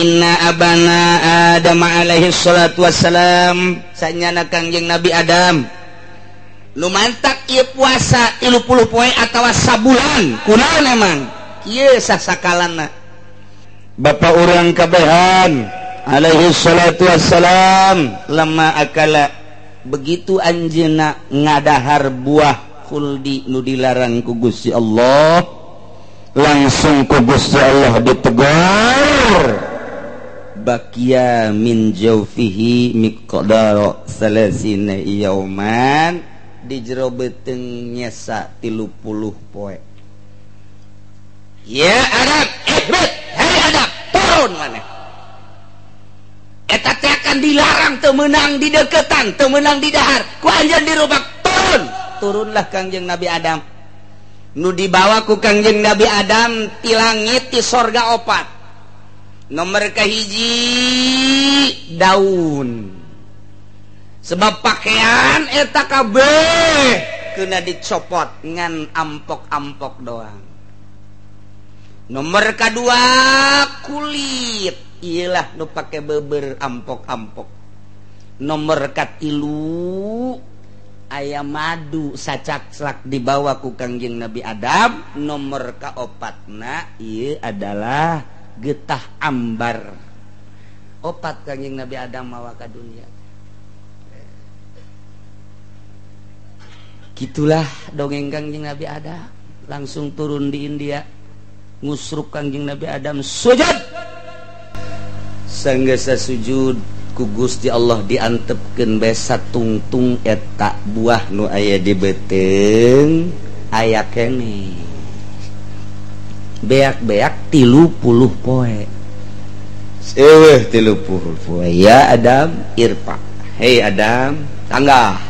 Inna abana Adam alaihi salatu wassalam sanyana Kangjeng Nabi Adam nu mantak ieu puasa 30 poe atawa sabulan kunaon emang kieu sasakalana Bapak urang kabehan alaihi salatu wassalam lama akala begitu anjeunna ngadahar buah khuldi nu dilarang ku Gusti Allah langsung ku Gusti Allah ditegur bakia min jaufihi miqdara salasina yauman di jero beuteung nyesa 30 poe. Ya Adam, ihbit, hei Adam, turun maneh. Eta teh akan dilarang teu meunang dideketan, teu meunang didahar, ku anjeun dirubak turun. Turunlah Kangjeng Nabi Adam. Nu dibawa ku Kangjeng Nabi Adam ti langit ti sorga opat. Nomor kahiji daun. Sebab pakaian eta kabeh kena dicopot ngan ampok-ampok doang. Nomor kedua kulit, iyalah nu pake beber ampok-ampok. Nomor katilu aya madu sacak-sak dibawa ku Kangjeng Nabi Adam. Nomor kaopatna ieu adalah getah ambar. Opat Kangjeng Nabi Adam mawa ka dunia. Gitulah dongeng Kangjeng Nabi Adam. Langsung turun di India, ngusruk Kangjeng Nabi Adam sujud. Sanggesa sujud ku Gusti Allah diantepkeun bae satungtung eta buah nu aya di beuteung aya keneh. Beak-beak 30 poe. Eueuh 30 poe. Ya Adam irfa. Hei Adam, tangga.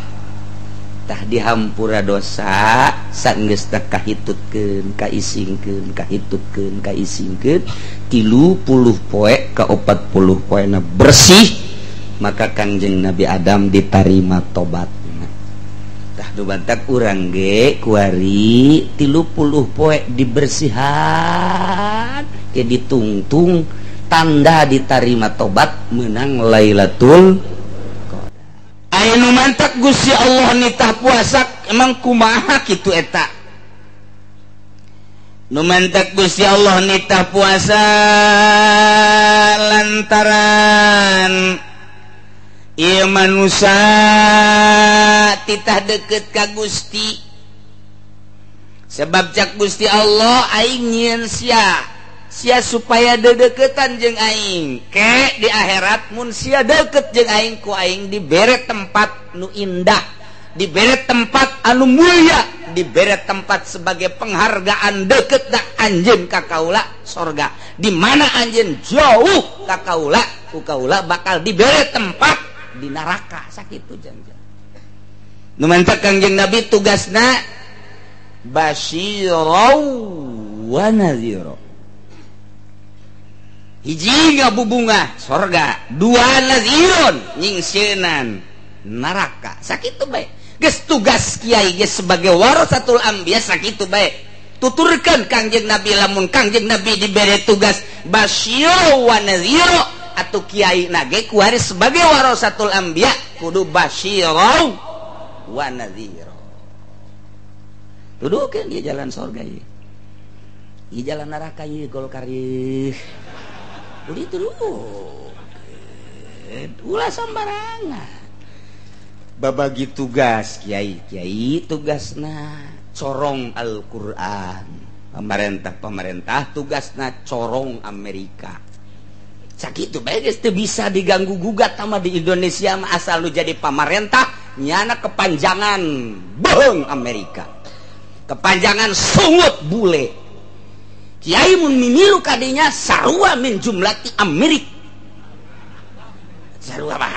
Tah dihampura dosa sanggeus teh kahitutkeun kaisingkeun kahitutkeun kaisingkeun 30 poe ka 40 poena bersih, maka Kangjeng Nabi Adam ditarima tobatna. Tah nu bantak urang ge kuari 30 poe dibersihan ke ditungtung tanda ditarima tobat menang Lailatul. Aya nu mantak Gusti Allah nitah puasa emang kumaha kitu eta. Nu mantak Gusti Allah nitah puasa lantaran ieu manusia titah deket ka Gusti. Sebab cak Gusti Allah aing nyieun sia, sia supaya dedeketan jeung aing. Ke di akhirat mun sia deket jeung aing ku aing dibere tempat nu indah, dibere tempat anu mulia, dibere tempat sebagai penghargaan deket da anjeun ka kaula sorga. Di mana anjeun jauh ka kaula, ku kaula bakal dibere tempat di neraka. Sakitu jangan. Nu mantak Kangjeng Nabi tugasna basyirau wa nadhira. Hiji ngabubungah sorga, dua nazirun nyingsieunan neraka. Sakitu bae. Geus tugas kiai geus sebagai warasatul anbiya sakitu bae. Tuturkeun Kangjeng Nabi lamun Kangjeng Nabi dibere tugas basyirau wa nadhira atuh kiai nage kuari sebagai warasatul anbiya kudu basyirau wa nadhira. Tuduhkeun ieu jalan sorga ieu. Ieu jalan neraka ieu Golkar ieu. Udah itu ulah sembarangan. Babagi tugas kiai, kiai tugasna corong Al-Qur'an. Pemerintah tugasna corong Amerika. Sakitu bae geus teu bisa diganggu gugat sama di Indonesia mah asal lu jadi pamarentah nyana kepanjangan bohong Amerika. Kepanjangan sungut bule. Kiai mun mimilu kadinya sarua min jumlati Amerik. Sarua bae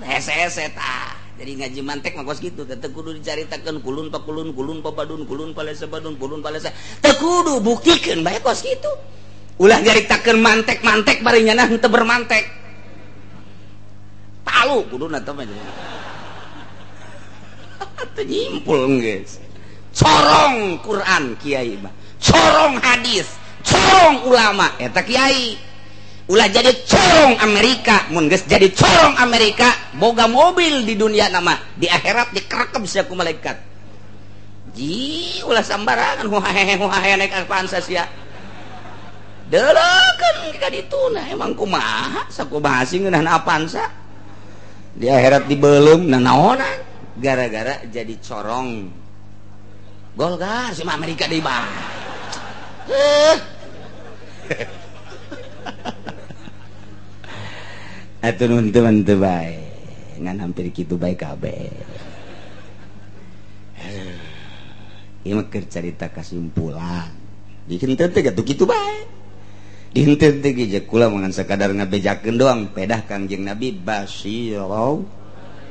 hese-hese tah. Jadi ngaji mantek mah kos kitu teh kudu dicaritakeun kulun pa kulun, kulun pa badun, kulun pa lesa badun, kulun pa lesa. Teu kudu buktikeun bae kos kitu. Ulah nyaritakeun mantek-mantek bari nyana henteu bermantek. Palu kuduna teh mah. Teu nyimpul geus. Corong Quran kiai mah, corong hadis, corong ulama eta kiai. Ulah jadi corong Amerika, mun geus jadi corong Amerika, boga mobil di dunia nama, di akhirat dikerekep sia ku malaikat. Ji, ulah sambarangan huahe huahe naik Avanza sia. Deuleukeun ka dituna emang kumaha sakumaha sih ngeunah Avanza. Di akhirat dibeuleum nanaonan gara-gara jadi corong. Golkar si Amerika deui bah. Atuh nun teman teu bae ngan hampir kitu bae kabeh. Ieu mah keur carita kasimpulan. Di henteu teh kitu kitu bae. Di henteu teh ge kula mah ngan sakadar ngabejakeun doang pedah Kangjeng Nabi basyirau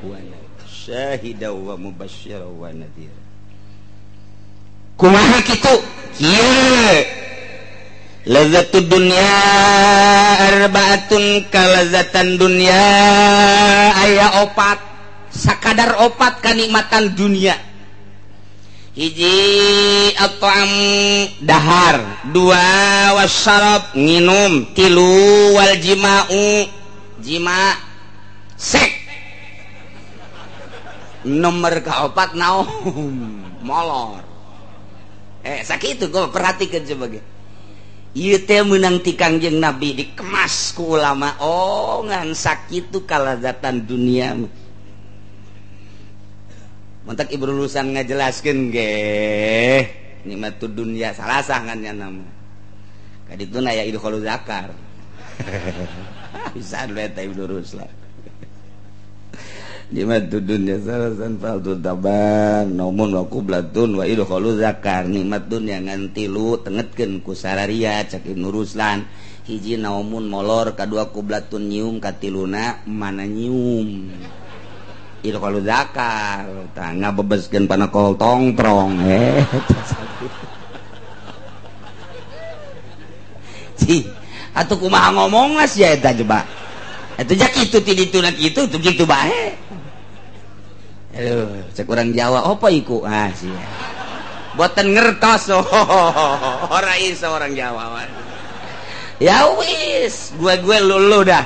wa syahida wa mubasysyira wa nadhir. Kumaha kitu? Kieu Lazzatud dunya arbaatun kalazatan dunya aya opat sakadar opat kanikmatan dunia. Hiji at'am dahar, dua wasyarab nginum, tilu wal jima'u jima sek. Nomor kaopat naum molor. Sakitu gua perhatikeun sebagai ieu teh meunang ti Kangjeng Nabi dikemas ku ulama. Oh ngan sakitu kalazatan dunia. Mantak ibu lulusan ngajelaskeun ge nikmatud dunya salah sah ngan nya nama. Kadituna aya idkhulul zakar. Bisa we eta ibu lulusan. Nikmatud dunya salasan faldul taban naumun wa qublatun wa idkhulul zakar. Nikmat dunya ngan tilu tengetkeun ku sararia cak Ibnu Ruslan. Hiji naumun molor, kadua qublatun nyium, katiluna mana nyium. Idkhulul zakar tah ngabebeskeun panakol tongprong. Cih, atuh kumaha ngomongna sia eta coba. Atuh jak kitu ti dituna kitu tuh kitu bae. Aduh, cek orang Jawa apa iku? Ah sia. Boten ngertos. Ora iso orang Jawa. Ya wis, gue lulu dah.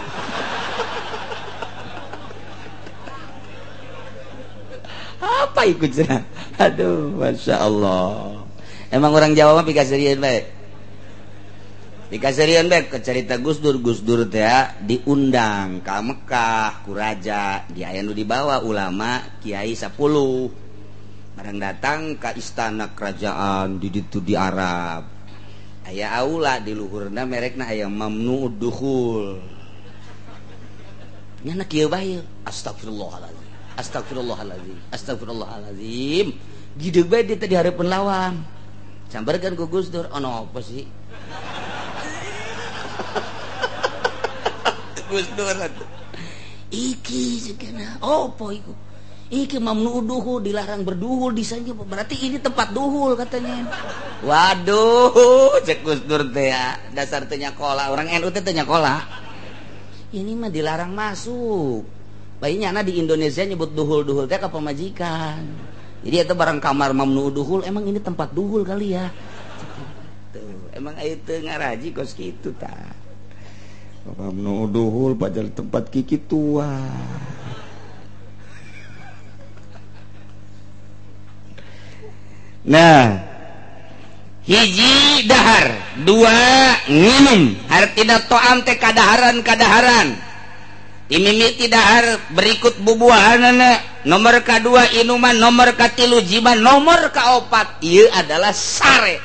Apa ikut cenah? Aduh, Masya Allah. Emang orang Jawa mah pikaserian bae. Pikaserian bae ke cerita Gus Dur, Gus Dur teh diundang ka Mekah ku raja, di aya nu dibawa ulama kiai 10. Barang datang ka istana kerajaan di ditu di Arab. Aya aula di luhurna merekna aya mamnu'ud dukhul. Nya kieu bae. Astagfirullahalazim. Astagfirullahalazim. Astagfirullahalazim. Gideg bae dia tadi hareupeun lawang. Sambarkeun ku Gus Dur, ono apa sih? Gus Dur atuh. Iki segana opo iku? Iki mamnu duhul, dilarang berduhul di sana, berarti ini tempat duhul katanya. Waduh, cek Gus Dur teh ya, dasar teh nyakola, orang NU teh nyakola. Ini mah dilarang masuk. Bayinya na di Indonesia nyebut duhul-duhul teh ka pamajikan. Jadi itu barang kamar mamnu duhul, emang ini tempat duhul kali ya. Tuh, emang aya teu ngaraji kos kitu tah. Mamnu duhul padahal tempat kiki tua. Nah, hiji dahar, dua nginum, hartina to'am teh kadaharan-kadaharan. Imimiti dahar berikut bubuahanana, nomor kadua inuman, nomor katilu jiman, nomor kaopat ieu adalah sare.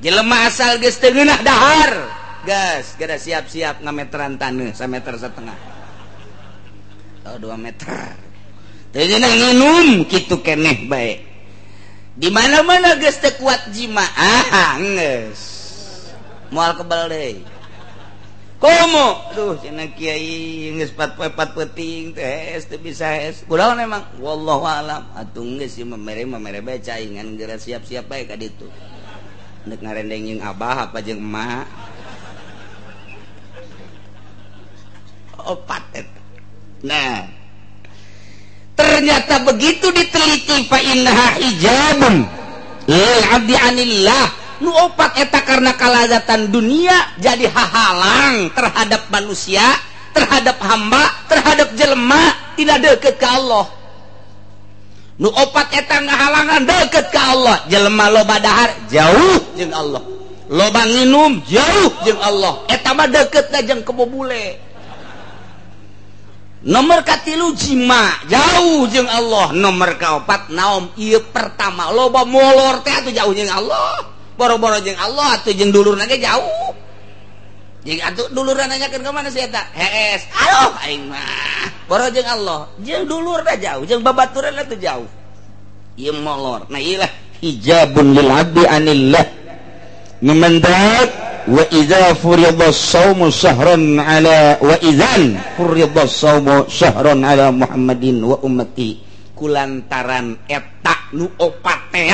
Jelema asal geus teu ngeunah dahar, gas, gada siap-siap ngameteran taneuh sameter setengah. Atau 2 meter. Teu ngeunah nginum kitu keneh bae. Di mana-mana geus teu kuat jima, ah geus. Moal kebal deui. Komo, duh cenah kiai geus 4 poe 4 peuting teh teu bisa es. Kunaon emang? Wallahu alam. Atuh geus ieu mah mere bae caingan geura siap-siap bae ka ditu. Nek ngarendeng jeung abah apa jeung emak. Opat eta. Nah, ternyata begitu diteliti fa innaha hijabun lil 'abdi 'anillah. Nu opat eta karena kalazatan dunia jadi hahalang terhadap manusia, terhadap hamba, terhadap jelema tidak deket ke Allah. Nu opat eta ngahalangan deket ke Allah. Jelema loba dahar jauh jeung Allah, loba nginum jauh jeung Allah. Eta mah deketna jeung kebo bule. Nomor katilu jima jauh jeung Allah. Nomor kaopat naom ieu pertama loba molor teh atuh jauh jeung Allah. Boro-boro jeung Allah atuh jeung dulurna ge jauh. Jeung atuh dulurna nanyakeun ka mana si eta? Hees. Aduh aing mah. Boro jeung Allah, jeung dulurna jauh, jeung babaturanna teh jauh. Ieu molor. Nah ieu lah hijabun lil abdi anillah. Memendak wa idza furida shaumu syahran ala wa idzan furida shaumu syahran ala Muhammadin wa ummati. Kulantaran eta nu opat teh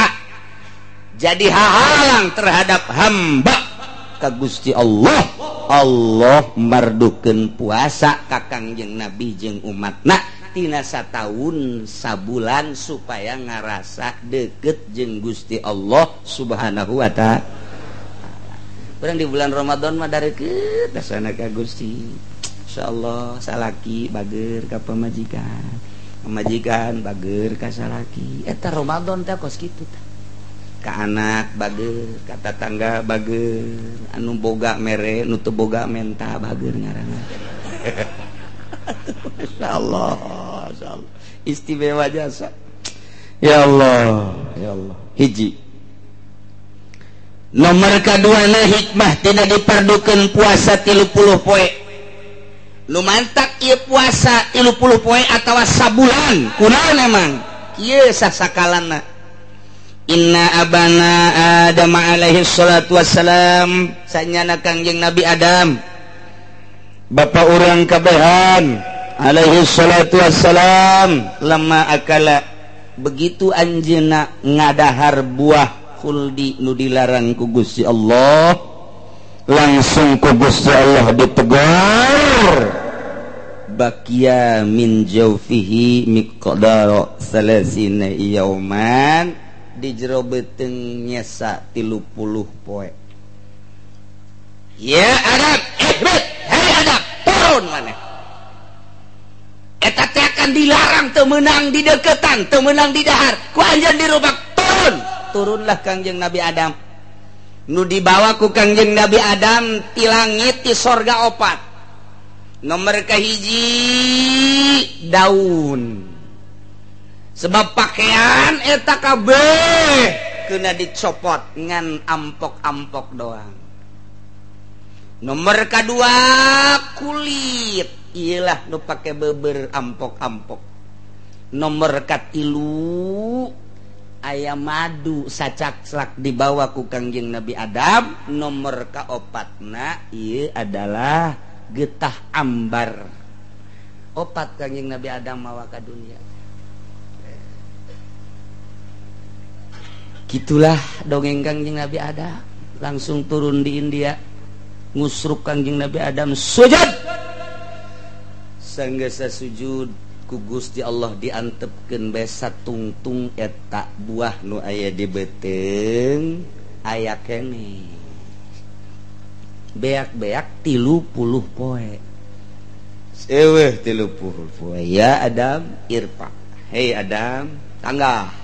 jadi hahalang terhadap hamba ka Gusti Allah. Allah mardukeun puasa ka Kangjeng Nabi jeung umatna tina sataun sabulan supaya ngarasa deket jeung Gusti Allah Subhanahu wa ta'ala. Urang di bulan Ramadan mah dareukeut dasana ka Gusti. Insyaallah salaki bager ka pamajikan, pamajikan bager ka salaki. Eta Ramadan teh kos kitu tah. Ka anak bager, ka tatangga bager, anu boga mere, nu teu boga menta bager ngaranna. Insyaallah, insyaallah. Istimewa jasa. Ya Allah, ya Allah. Hiji. Nomor kaduana hikmah tina diperdukeun puasa 30 poe. Nu mantak ieu puasa 30 poe atawa sabulan. Kunaon emang? Kieu sasakalana. Inna abana Adam alaihi salatu wassalam, sanyana Kangjeng Nabi Adam. Bapa urang kabehan alaihi salatu wassalam lama akala, begitu anjeunna ngadahar buah khuldi nu dilarang ku Gusti Allah, langsung ku Gusti Allah ditegur. Bakia min jaufihi miqdara salasina yauman, di jero beuteung nyesa 30 poe. Ya Adam, ihbit, hei Adam, turun maneh. Eta teh akan dilarang teu meunang dideketan, teu meunang didahar, ku anjeun dirubak turun. Turunlah Kangjeng Nabi Adam. Nu dibawa ku Kangjeng Nabi Adam ti langit ti sorga opat. Nomor kahiji daun. Sebab pakaian eta kabeh kena dicopot ngan ampok-ampok doang. Nomor kadua kulit, iyalah nu pake beber ampok-ampok. Nomor katilu ayam madu sacak-slak dibawa ku Kangjeng Nabi Adam. Nomor kaopatna ieu adalah getah ambar. Opat Kangjeng Nabi Adam mawa ka dunia. Gitulah dongeng Kangjeng Nabi Adam. Langsung turun di India, ngusruk Kangjeng Nabi Adam sujud. Sanggesa sujud ku Gusti Allah diantepkeun bae satungtung eta buah nu aya di beuteung aya keneh. Beak-beak 30 poe. Seueuh 30 poe. Ya Adam irfa. Hei Adam, tangga.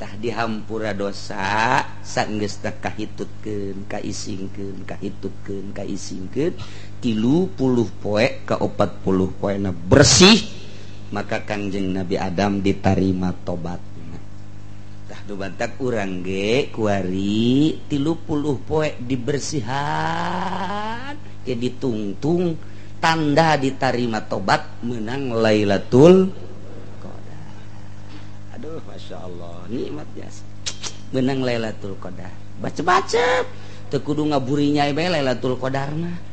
Tah dihampura dosa sanggeus teh kahitutkeun, kaisingkeun, kahitutkeun, kaisingkeun 30 poe ka 40 poena bersih, maka Kangjeng Nabi Adam ditarima tobatna. Tah nu bantak urang ge kuari 30 poe dibersihan ke ditungtung tanda ditarima tobat menang Lailatul Qadar. Aduh, Masya Allah, nikmat jasa menang Lailatul Qadar. Baca-baca teu kudu ngaburinya bae Lailatul Qadar mah.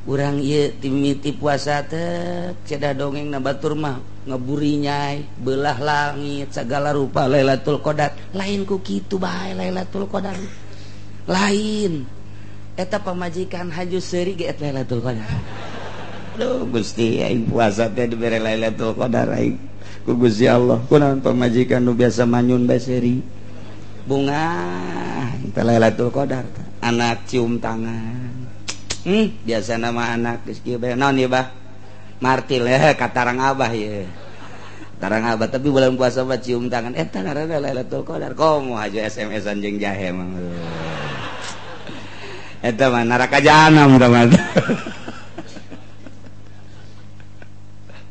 Urang ieu timiti puasa teh cedah dongeng na batur mah ngeburinyai belah langit segala rupa Lailatul Qadar. Lain ku kitu bae Lailatul Qadar. Lain eta pamajikan haju seuri ge eta Lailatul Qadar. Aduh Gusti aing puasa teh dibere Lailatul Qadar aing ku Gusti Allah. Kunaon pamajikan nu biasa manyun bae seuri. Bunga Eta Lailatul Qadar anak cium tangan. Biasa nama anak geus kieu bae naon ieu bah? Martil ya katarang abah ye. Tarang abah tapi bulan puasa mah cium tangan eta ngaranna Lailatul Qadar. Komo aja SMS-an jeung jahe mah. Eta mah neraka jahanam tah mah.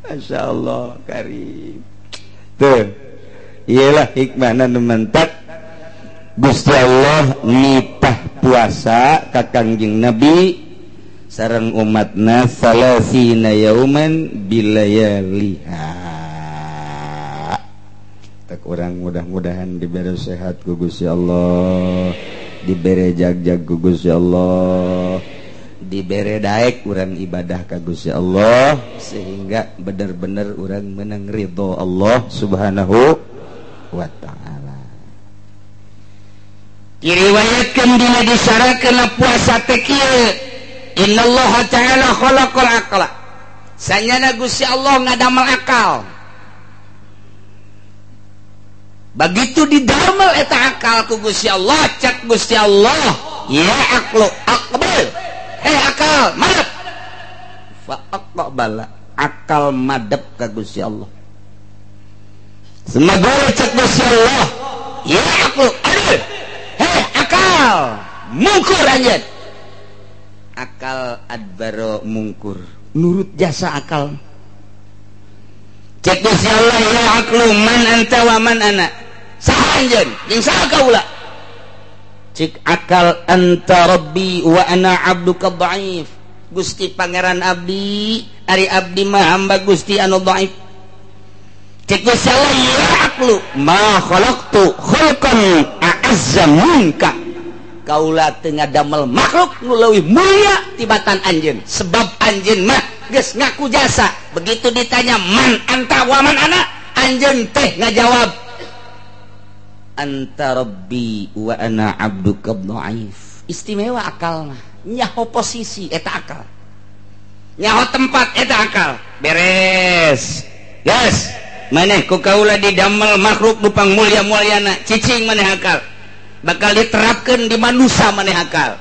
Masya Allah karim. Tuh, iyalah hikmahna nu mentak Gusti Allah nitah puasa ka Kangjeng Nabi sareng umatna salasina yauman bilayaliha. Tak urang mudah-mudahan diberi sehat ku Gusti Allah, diberi jag-jag ku Gusti Allah, dibere daek urang ibadah ka Gusti Allah sehingga bener-bener urang menang ridho Allah Subhanahu wa ta'ala. Diriwayatkeun dina disarakeun puasa teh kieu, innallaha ta'ala khalaqal aqla. Sanyana Gusti Allah ngadamel akal. Begitu didamel eta akal ku Gusti Allah, cak Gusti Allah, ya aqlu aqbal. Hei akal madep, fa aqbala, akal madep ka Gusti Allah. Semoga cek Gusti Allah, ya aku aduh, hei akal mungkur anjeun. Akal adbaro mungkur, nurut jasa akal. Cek Gusti Allah, ya aklu man anta wa man ana. Saha anjeun jeung saha kaula? Cik akal anta rabbi wa ana abduka dhaif. Gusti pangeran abdi, ari abdi mah hamba Gusti anu dhaif. Cik Gusti Allah, ya aqlu ma khalaqtu khalqan a'azza minka. Kaula teu ngadamel makhluk nu leuwih mulia tibatan anjeun, sebab anjeun mah geus ngaku jasa. Begitu ditanya man anta wa man ana, anjeun teh ngajawab anta rabbi wa ana abduka dhaif. Istimewa akal mah, nyaho posisi eta akal, nyaho tempat eta akal. Beres. Yes, maneh ku kaula didamel makhluk nu pangmulia-muliana, cicing maneh akal. Bakal diterapkeun di manusa maneh akal.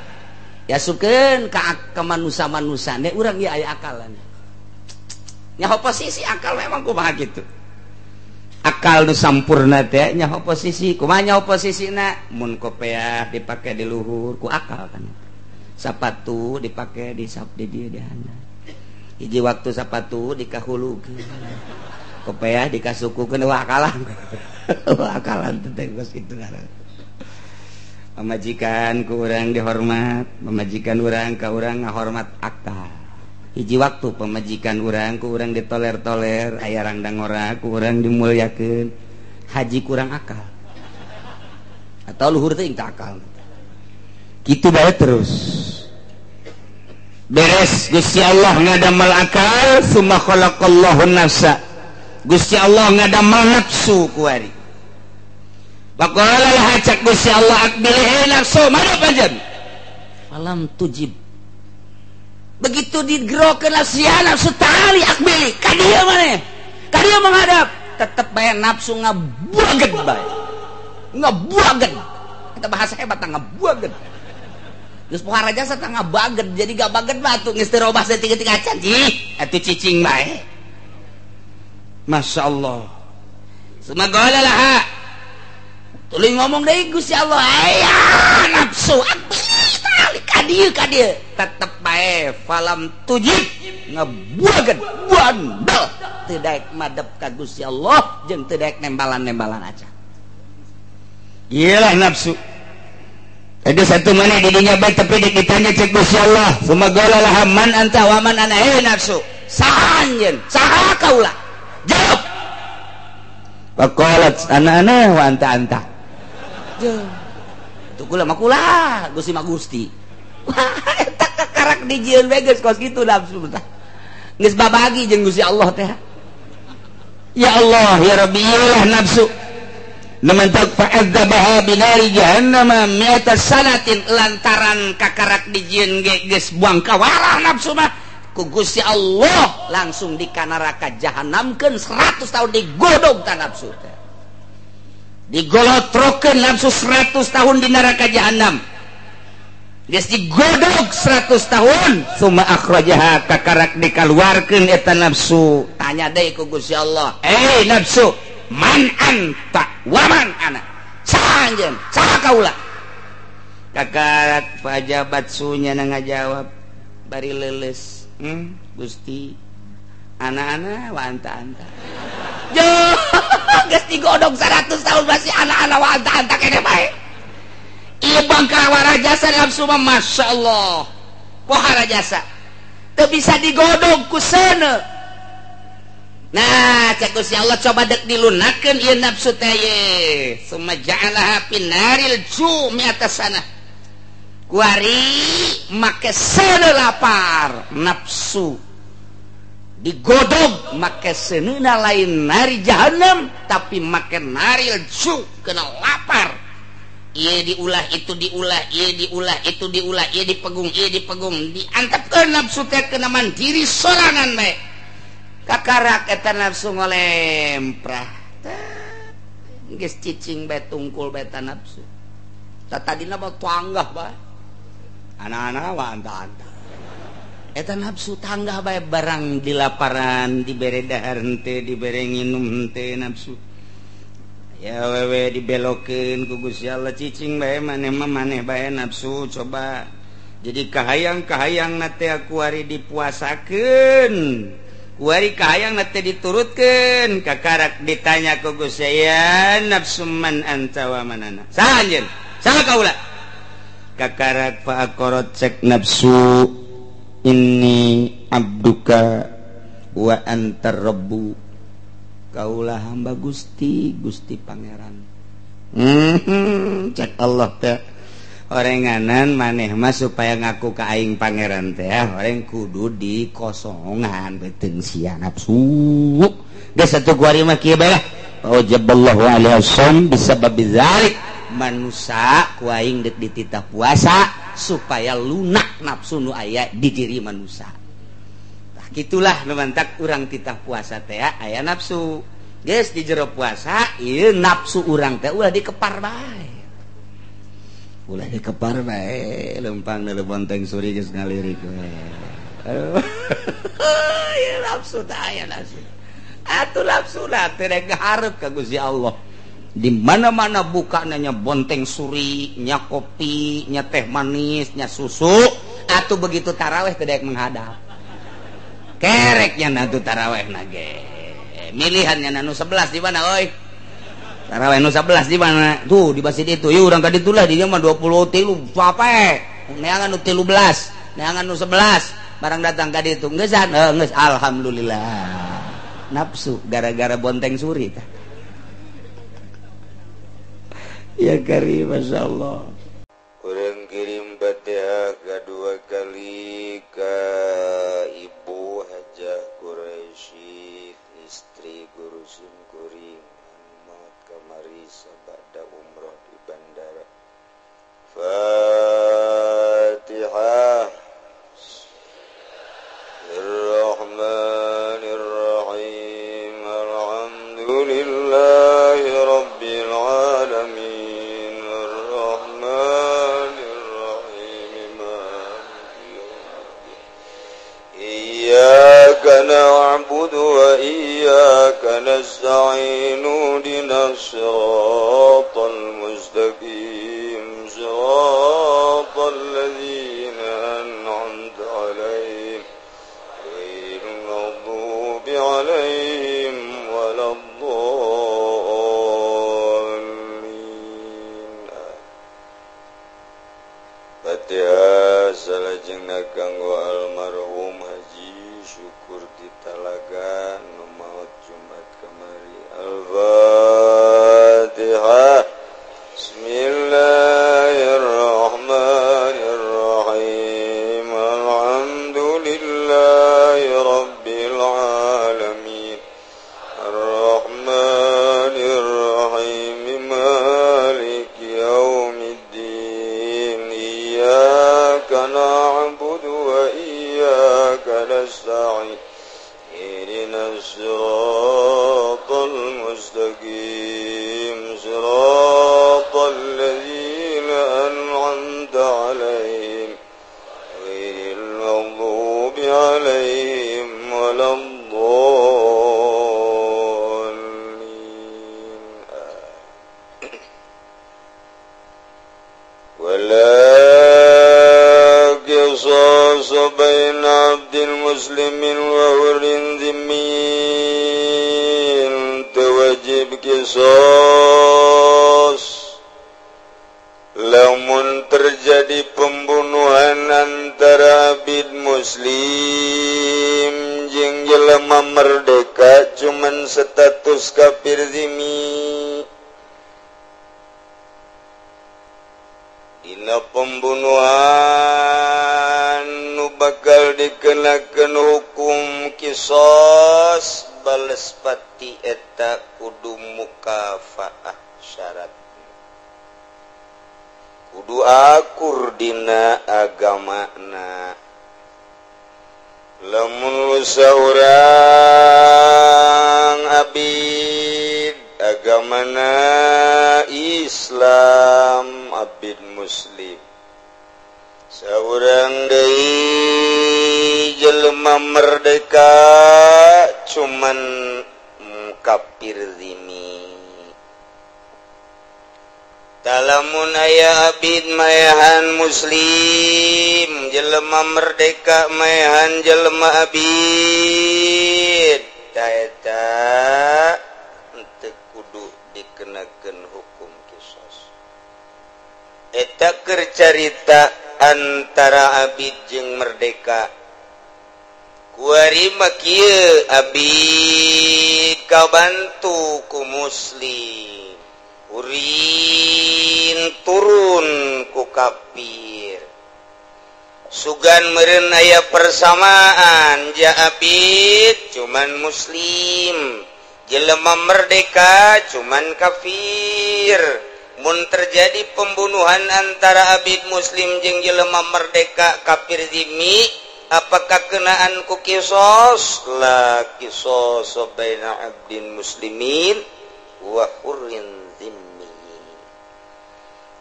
Yasupkeun ka manusa-manusa ne urang ieu aya akalan. Nyaho posisi akal memang kumaha kitu. Akal nu sampurna teh nyaho posisi, kumaha nyaho posisina? Mun kopeah dipake di luhur ku akal kan. Sapatu dipake di sap di dieu di handap. Hiji waktu sapatu dikahulukeun. Kopeah dikasukukeun wah akalan. Wah akalan teh geus kitu ngaran. Pamajikan ku urang dihormat, pamajikan urang ka urang ngahormat akal. Hiji waktu pemajikan urang ku urang ditoler-toler, aya rangdang ora ku urang dimuliakeun, haji kurang akal atau luhur teh teu akal. Kitu bae terus. Beres Gusti Allah ngadamel akal, summa khalaqallahu nafsa. Gusti Allah ngadamel nafsu kuari. Faqala laha cak Gusti Allah aqbil nafsu madep anjeun. Falam tujib. Begitu digerokeun nafsu, nafsu tali akbili ka dieu maneh, ka dieu menghadap, tetep bae nafsu ngabuaget bae, ngabuaget. Eta bahasa hebat ngabuaget. Geus pohara jasa tah ngabaget, jadi gabaget mah atuh geus teu robah saeutik-eutik acan ih atuh cicing bae. Masya Allah. Sumagala laha tuluy ngomong deui Gusti Allah, aya nafsu akbili tali ka dieu ka dieu, tetep bae falam tujib ngebuaget bandel teu daek madep ka Gusti Allah jeung teu daek nembalan-nembalan aja. Iyalah nafsu. Ada satu mana di dinya bae tapi ditanya cek Gusti Allah, sumagala laha man anta wa man ana, eh nafsu saha anjeun, saha kaula? Jawab. Faqalat ana ana wa anta anta. Tuh kula mah kula, Gusti mah Gusti. Wah, eta kakarak dijieun we geus kos kitu nafsu tah. Geus babagi jeung Gusti Allah teh. Ya Allah, ya Rabbi, iyalah nafsu. Nementak fa'adzabaha binari jahannama mi'ata sanatin, lantaran kakarak dijieun ge geus buang kawalah nafsu mah ku Gusti Allah langsung di ka neraka jahanamkeun 100 tahun digodog ta nafsu teh. Digolotrokeun nafsu 100 tahun di neraka jahanam. Geus digodog 100 tahun, summa akhrajaha kakarak dikaluarkeun eta nafsu. Tanya deui ku Gusti Allah, "Eh nafsu, man anta wa man ana?" Saha anjeun? Saha kaula? Kakarak pajabat sunya ngajawab bari leuleus, Gusti, ana-ana wa anta-anta." Yo, geus digodog 100 tahun masih ana-ana wa anta-anta kene bae. Ieu bangkawara jasa nafsu mah Masya Allah. Pohara jasa. Teu bisa digodog ku seuneu. Nah, cek Gusti Allah coba dek dilunakeun ieu nafsu teh ye. Summa ja'alaha finaril jumi atas sana. Kuari make seuneu lapar nafsu. Digodog make seuneu lain nari jahanam tapi make naril ju kena lapar. Ieu diulah itu diulah, ieu diulah itu diulah, ieu dipegung, ieu dipegung, diantepkeun nafsu teh kena mandiri sorangan bae. Kakarak eta nafsu ngolemprah. Geus cicing bae tungkul bae eta nafsu. Ta tadina mah tanggah bae. Anak-anak wa anta-anta. Eta nafsu tanggah bae barang dilaparan, dibere dahar henteu, dibere nginum henteu nafsu. Ya wewe dibelokeun ku Gusti Allah cicing bae maneh mah maneh bae nafsu coba. Jadi kahayang-kahayang na teh kuari dipuasakeun. Kuari kahayang na teh diturutkeun. Kakarak ditanya ku Gusti ya nafsu man anta wa man ana. Saha anjeun? Saha kaula? Kakarak fa aqarat cek nafsu inni abduka wa anta rabbu. Kaulah hamba Gusti, Gusti Pangeran. Cek Allah teh orenganan maneh mah supaya ngaku ka aing pangeran teh oreng kudu dikosongan beuteung sia nafsu. Geus satu kuari mah kieu bae lah. Aujaballahu alaihi wasallam bisababi dzalik. Manusa ku aing deuk dititah puasa supaya lunak nafsu nu aya di diri manusa. Gitulah nu mantak urang titah puasa teh aya nafsu. Geus di jero puasa ieu nafsu urang teh ulah dikepar bae. Ulah dikepar bae lempang deuleu bonteng suri geus ngalirik we. Aduh. Ieu nafsu teh aya nafsu. Atuh nafsu lah teh rek hareup ka Gusti Allah. Di mana-mana bukana nya bonteng suri, nya kopi, nya teh manis, nya susu, atuh begitu taraweh teh daek menghadap. Kereknya nanti taraweh nage milihannya nanu 11 di mana oi taraweh nu 11 di mana tuh di masjid itu yuk urang ka ditu lah di dieu mah 23 sampai neangan nu 13 neangan nu 11 barang datang ka ditu geusan geus alhamdulillah nafsu gara-gara bonteng suri tah ya karim masyaallah. Urang kirim Fatihah kedua kali ke Ibu Hajah Quraisy, istri guru simkuring maut kamari sabada umroh di bandara. Fatihah. Bismillahirrahmanirrahim. Alhamdulillahi rabbil alamin. إياك نعبد وإياك نستعين اهدنا الصراط المستقيم صراط الذين أنعمت عليهم غير المغضوب عليهم ولا الضالين. Fatihah salajengna kanggo almarhum Haji Syukur di Talaga nu maot Jumat kamari. Al-Fatihah. Bismillahirrahmanirrahim. Alhamdulillahi rabbil alamin. Arrahmanir rahim. Maliki yaumiddin. Iyyaka na'budu wa iyyaka nasta'in. Ihdinas siratal mustaqim. Siratal صراط الذين أنعمت عليهم غير المغضوب عليهم ولا الضالين. ولا قصاص بين عبد مسلم وحر ذمي توجب kisos lamun terjadi pembunuhan antara abid muslim jeung jelema merdeka cuman status kafir zimmi. Dina pembunuhan nu bakal dikenakeun hukum kisos bales pati eta kudu mukafaah syarat kudu akur dina agamana. Lamun saurang abid agamana Islam abid muslim, saurang deui jelema merdeka cuman kafir zimmi. Talamun aya abid maehan muslim, jelema merdeka maehan jelema abid, ta eta teu kudu dikenakeun hukum kisos. Eta keur carita antara abid jeung merdeka. Kuari mah kieu abid kabantu ku muslim, urin turun ku kafir. Sugan meureun aya persamaan ja abid cuman muslim, jelema merdeka cuman kafir. Mun terjadi pembunuhan antara abid muslim jeung jelema merdeka kafir zimmi, apakah kenaan ku kisos? La kisos baina abdin muslimin wa hurrin zimmi.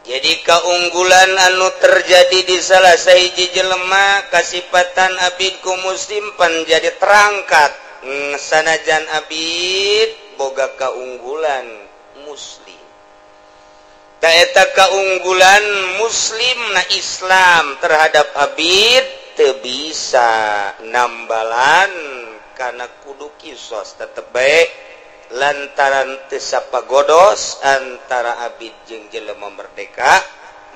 Jadi keunggulan anu terjadi di salah sahiji jelema kasipatan abid ku muslim pan jadi terangkat. Sanajan abid boga keunggulan muslim. Ta eta keunggulan muslim na Islam terhadap abid teu bisa nambalan kana kudu kisos tetep bae lantaran teu sapagodos antara abid jeung jelema merdeka,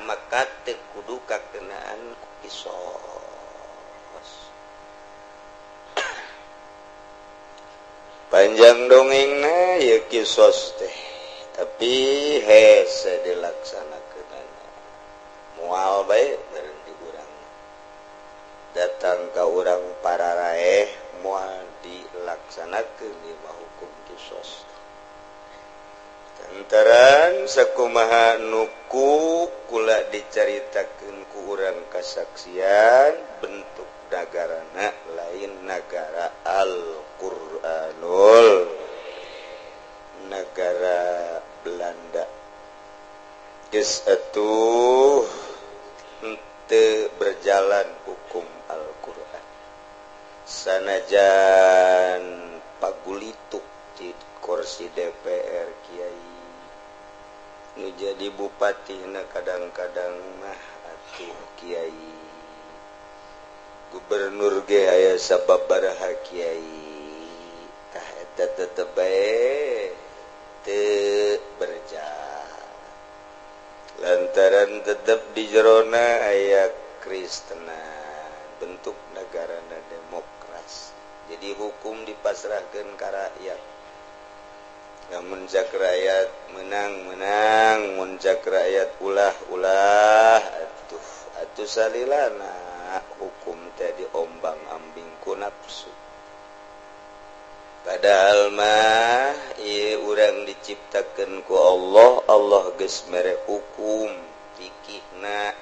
maka teu kudu kakenaan kisos. Panjang dongengna ieu kisos teh, tapi hese dilaksanakeunana moal bae beureun di urang. Datang ka urang pararaeh moal dilaksanakeun ieu mah hukum kisos. Lantaran sakumaha nuku kula dicaritakeun ku urang kasaksian bentuk nagarana lain nagara Al-Qur'anul, nagara Belanda. Geus atuh henteu berjalan hukum Al-Qur'an. Sanajan pagulituk di kursi DPR kiai nu jadi bupati na kadang-kadang mah atuh kiai, gubernur ge aya sababaraha kiai, tah eta tetep bae teu berjalan lantaran tetep di jerona aya Kristenan, bentuk negarana demokrasi. Jadi hukum dipasrahkeun ka rakyat. Mun cak rakyat menang-menang, mun cak rakyat ulah-ulah, atuh atuh salilana hukum teh diombang-ambing ku nafsu. Padahal mah ieu urang diciptakeun ku Allah, Allah geus mere hukum fikihna,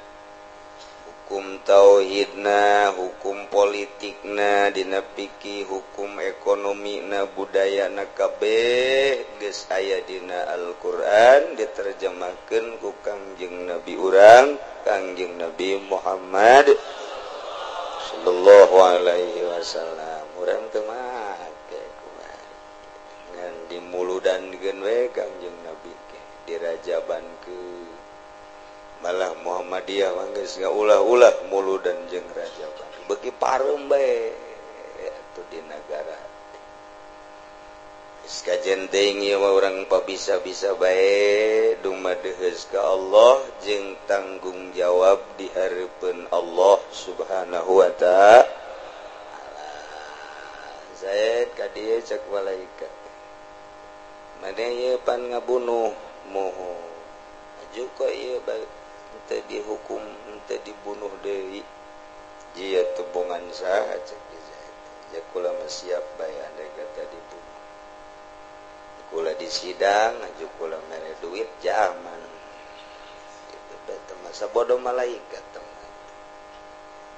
Hukum tauhidna, hukum politikna, dina fikih, hukum ekonomina, budayana kabeh geus aya dina Al-Qur'an diterjemahkeun ku Kangjeng Nabi urang, Kangjeng Nabi Muhammad sallallahu alaihi wasallam. Urang teu make kumaha ngan dimuludankeun we Kangjeng Nabi ge dirajabankeun. Malah Muhammadiyah mah geus ngaulah-ulah muludan jeung rajaban. Beuki pareum bae atuh di nagara. Geus kajen teuing ieu mah urang pabisa-bisa bae dumadeheus ka Allah jeung tanggung jawab di hareupeun Allah Subhanahu wa ta'ala. Zaid ka dieu cek malaikat. Maneh ieu pan ngabunuh moho. Aju ka ieu bae teu dihukum, teu dibunuh deui. Jia tebongan saha cek Zaid. Ja kula mah siap bae andai kata dibunuh. Kula di sidang aju kula mere duit ja aman. Kitu bae teh masa bodoh malaikat teh.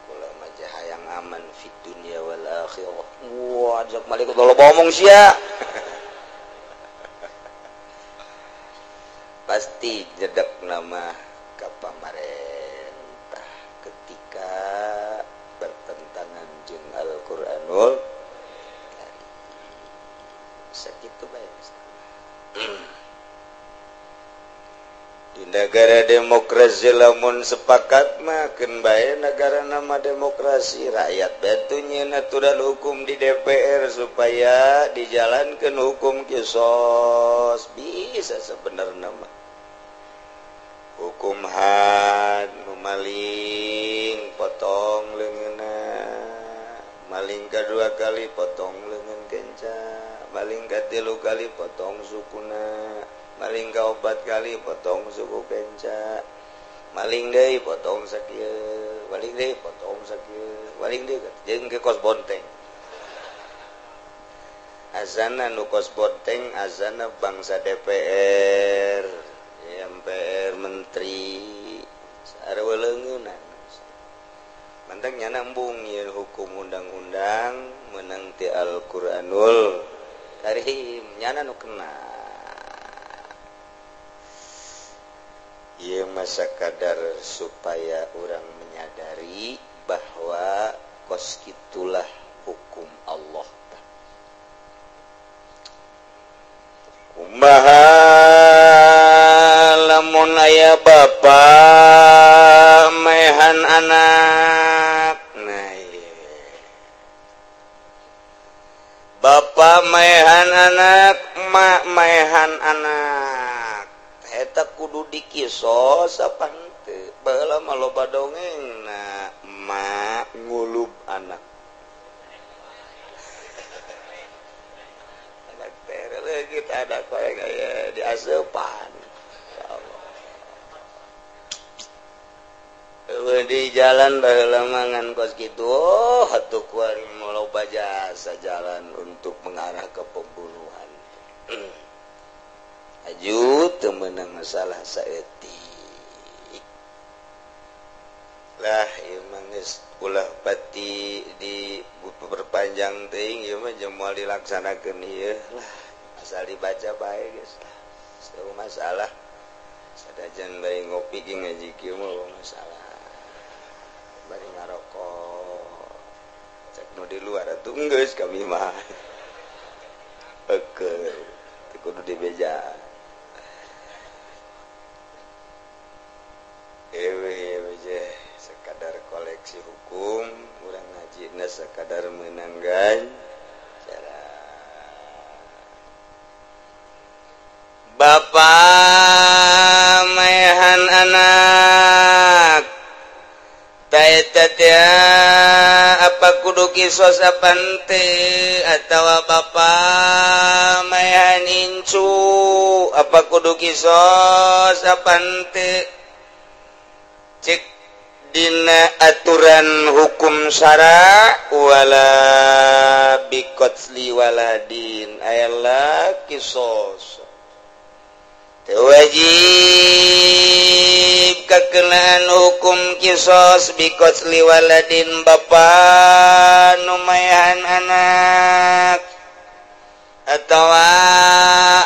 Kula mah hayang aman fid dunya wal akhirah. Wah, cek malaikat loba omong sia. Pasti jedek nama ka pamarentah ketika bertentangan jeung Al-Qur'anul Karim. Sakitu bae di negara demokrasi lamun sepakat mah keun bae negara nama demokrasi rakyat batu nyieun aturan hukum di DPR supaya dijalankeun hukum kisos bisa sebenarnya mah. Hukum had nu maling potong leungeunna, maling kadua kali potong leungeun kenca, maling katilu kali potong sukuna, maling kaopat kali potong suku kenca, maling deui potong sakieu, maling deui potong sakieu, maling deui jeung ke kos bonteng. Azana nu kos bonteng azana bangsa DPR, MPR, menteri sareuleungeunna. Mantang nyana embung ieu hukum undang-undang meunang ti Al-Qur'anul Karim nyana nu kena. Ieu masa kadar supaya urang menyadari bahwa kos kitulah hukum Allah. Kumaha lamun aya bapa mehan anak. Nah, iya. Bapa mehan anak, mak mehan anak. Eta kudu dikisos apa henteu? Baheula mah loba dongengna, mak ngulub anak. Anak teh leungit ada koe aya diaseupan. Di jalan baheula mah ngan kos kitu, oh atuh kuari loba jasa jalan untuk mengarah ke pembunuhan. Aju teu meunang masalah saeutik. Lah ieu mah geus ulah pati diperpanjang teuing ieu mah jeung moal dilaksanakeun ieu lah asal dibaca bae geus lah. Teu masalah. Sadajan bari ngopi ge ngaji kieu mah masalah. Bari ngarokok cek nu di luar atuh geus kami mah. Oke, teu kudu dibeja. Ewe sekadar koleksi hukum, urang ngajina sekadar menanggan cara. Bapa mehan anak taeta apa kudu kisos apa henteu atawa bapa mehan incu apa kudu kisos apa henteu. Cek dina aturan hukum syara wala biqatli waladin ayalah kisos. Teu wajib kakenaan hukum kisos biqatli waladin bapa nu maehan anak atawa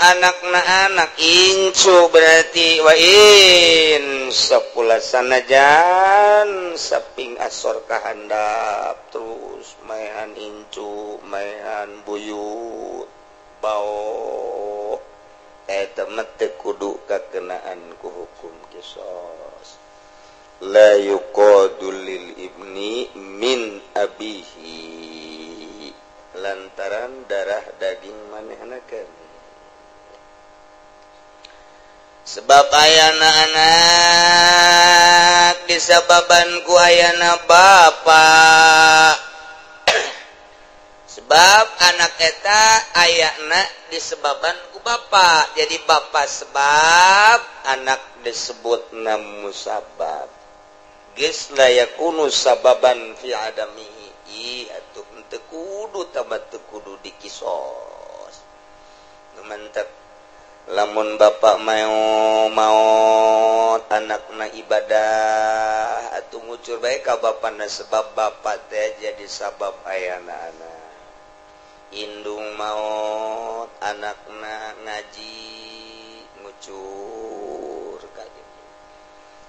anakna anak incu berarti wa in sapula sanajan saping asor kahandap terus maehan incu maehan buyut bao eta mah teu kudu kakenaan ku hukum kisos. La yuqadu lil ibni min abihi lantaran darah daging manehna keneh. Sebab ayana anak disababan ku ayana bapa. Sebab anak eta ayana disebaban ku bapa. Jadi bapa sebab anak disebut musabab. Geus la yakunu sababan fi adamihi. Ih atuh henteu kudu tambah teu kudu dikisos. Nu mantep lamun bapak mau maot anakna ibadah atuh ngucur bae ka bapana sebab bapak teh jadi sabab ayana anak. Indung maot anakna ngaji ngucur ka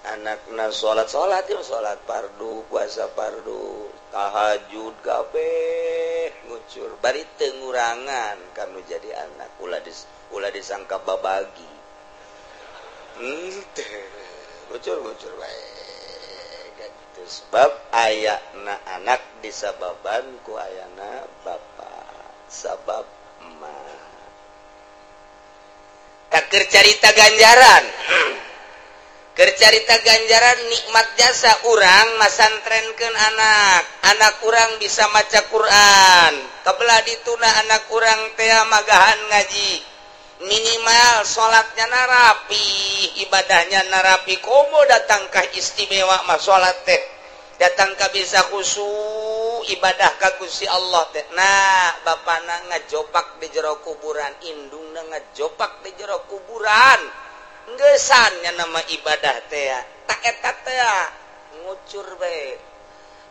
anakna salat-salat ya salat fardu puasa fardu tahajud kabeh ngucur bari teu ngurangan kanu jadi anak ulah disangka babagi teu ngucur-ngucur bae gitu sebab ayana anak disababan ku ayana bapa sabab emak tak carita ganjaran. Kercarita ganjaran nikmat jasa urang masantrenkeun anak. Anak urang bisa maca Quran. Kabelah dituna anak urang teh magahan ngaji. Minimal salatnya narapi, ibadahnya narapi. Komo datangkah istimewa mah salat teh. Datangkah bisa khusyuk ibadah ka Gusti Allah teh. Nah, bapana ngajopak di jero kuburan, indungna ngajopak di jero kuburan. Ngeusannya nama ibadah teh tak eta teh ngucur bae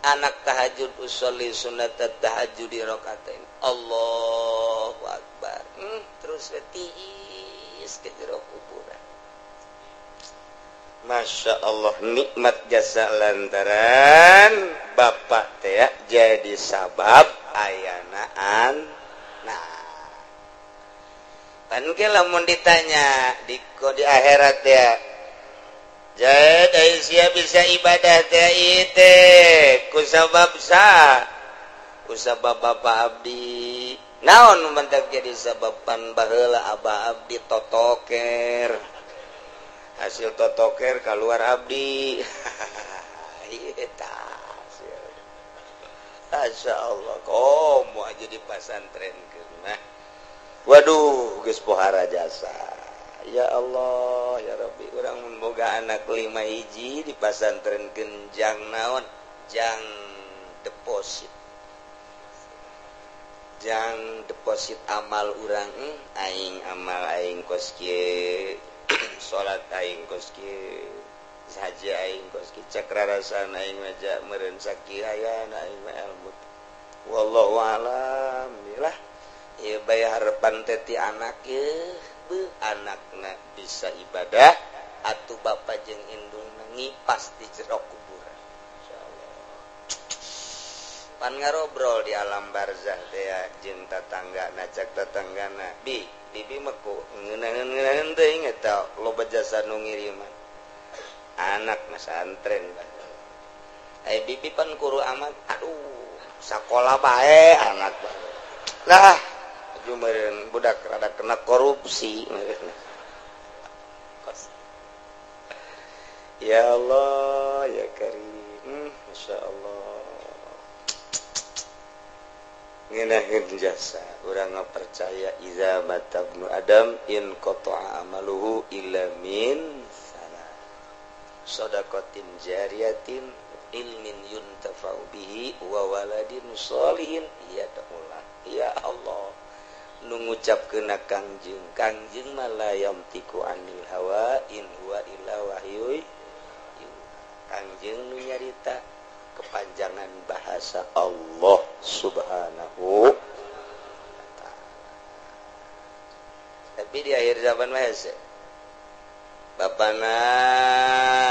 anak tahajud usolli sunat tahajud di rakaatain Allahu akbar terus tiis ke jero kuburan. Masya Allah nikmat jasa lantaran bapak teh jadi sabab ayanaan. Nah pan ke lamun ditanya di akhirat ya Zaid Aisyah bisa ibadah teh teh ku sabab sa ku sabab bapak abdi naon mentak jadi sababan baheula abah abdi totoker hasil totoker keluar abdi eta Masya Allah komo aja di pasantren nah waduh geus pohara jasa ya Allah ya Rabbi urang mun boga anak 5 hiji di pasantren genjang naon jang deposit amal urang aing amal aing kos kieu salat aing kos kieu haji aing kos kieu cek rarasaan aing maja meureun sakieu ayana aing mah ilmu wallahu alam lah. Ya bae harapan teh ti anak ye beuh anakna bisa ibadah atuh bapa jeung indungna ngipas di jero kuburan insyaallah pan ngarobrol di alam barzah teh jeung tatanggana cak tatanggana bi bibi mah ku ngeunaheun-ngeunaheun teuing eta loba jasa nu ngiriman anak masantren ai bibi pan kuru amat aduh sakola bae anak lah meureun budak rada kena korupsi. Ya Allah ya Karim Masya Allah ngeunaheun jasa urang percaya iza mata ibnu Adam in qata'a amaluhu illa min salah shadaqatin jariyatin ilmin yuntafa'u bihi wa waladin sholihin ya Allah. Ya Allah nungu ngucapkeun Kangjeng. Kangjeng mah la yamtiku anil hawa in huwa illa wahyu. Kangjeng nu nyarita kepanjangan bahasa Allah Subhanahu wa ta'ala. Tapi di akhir zaman mah hese. Bapana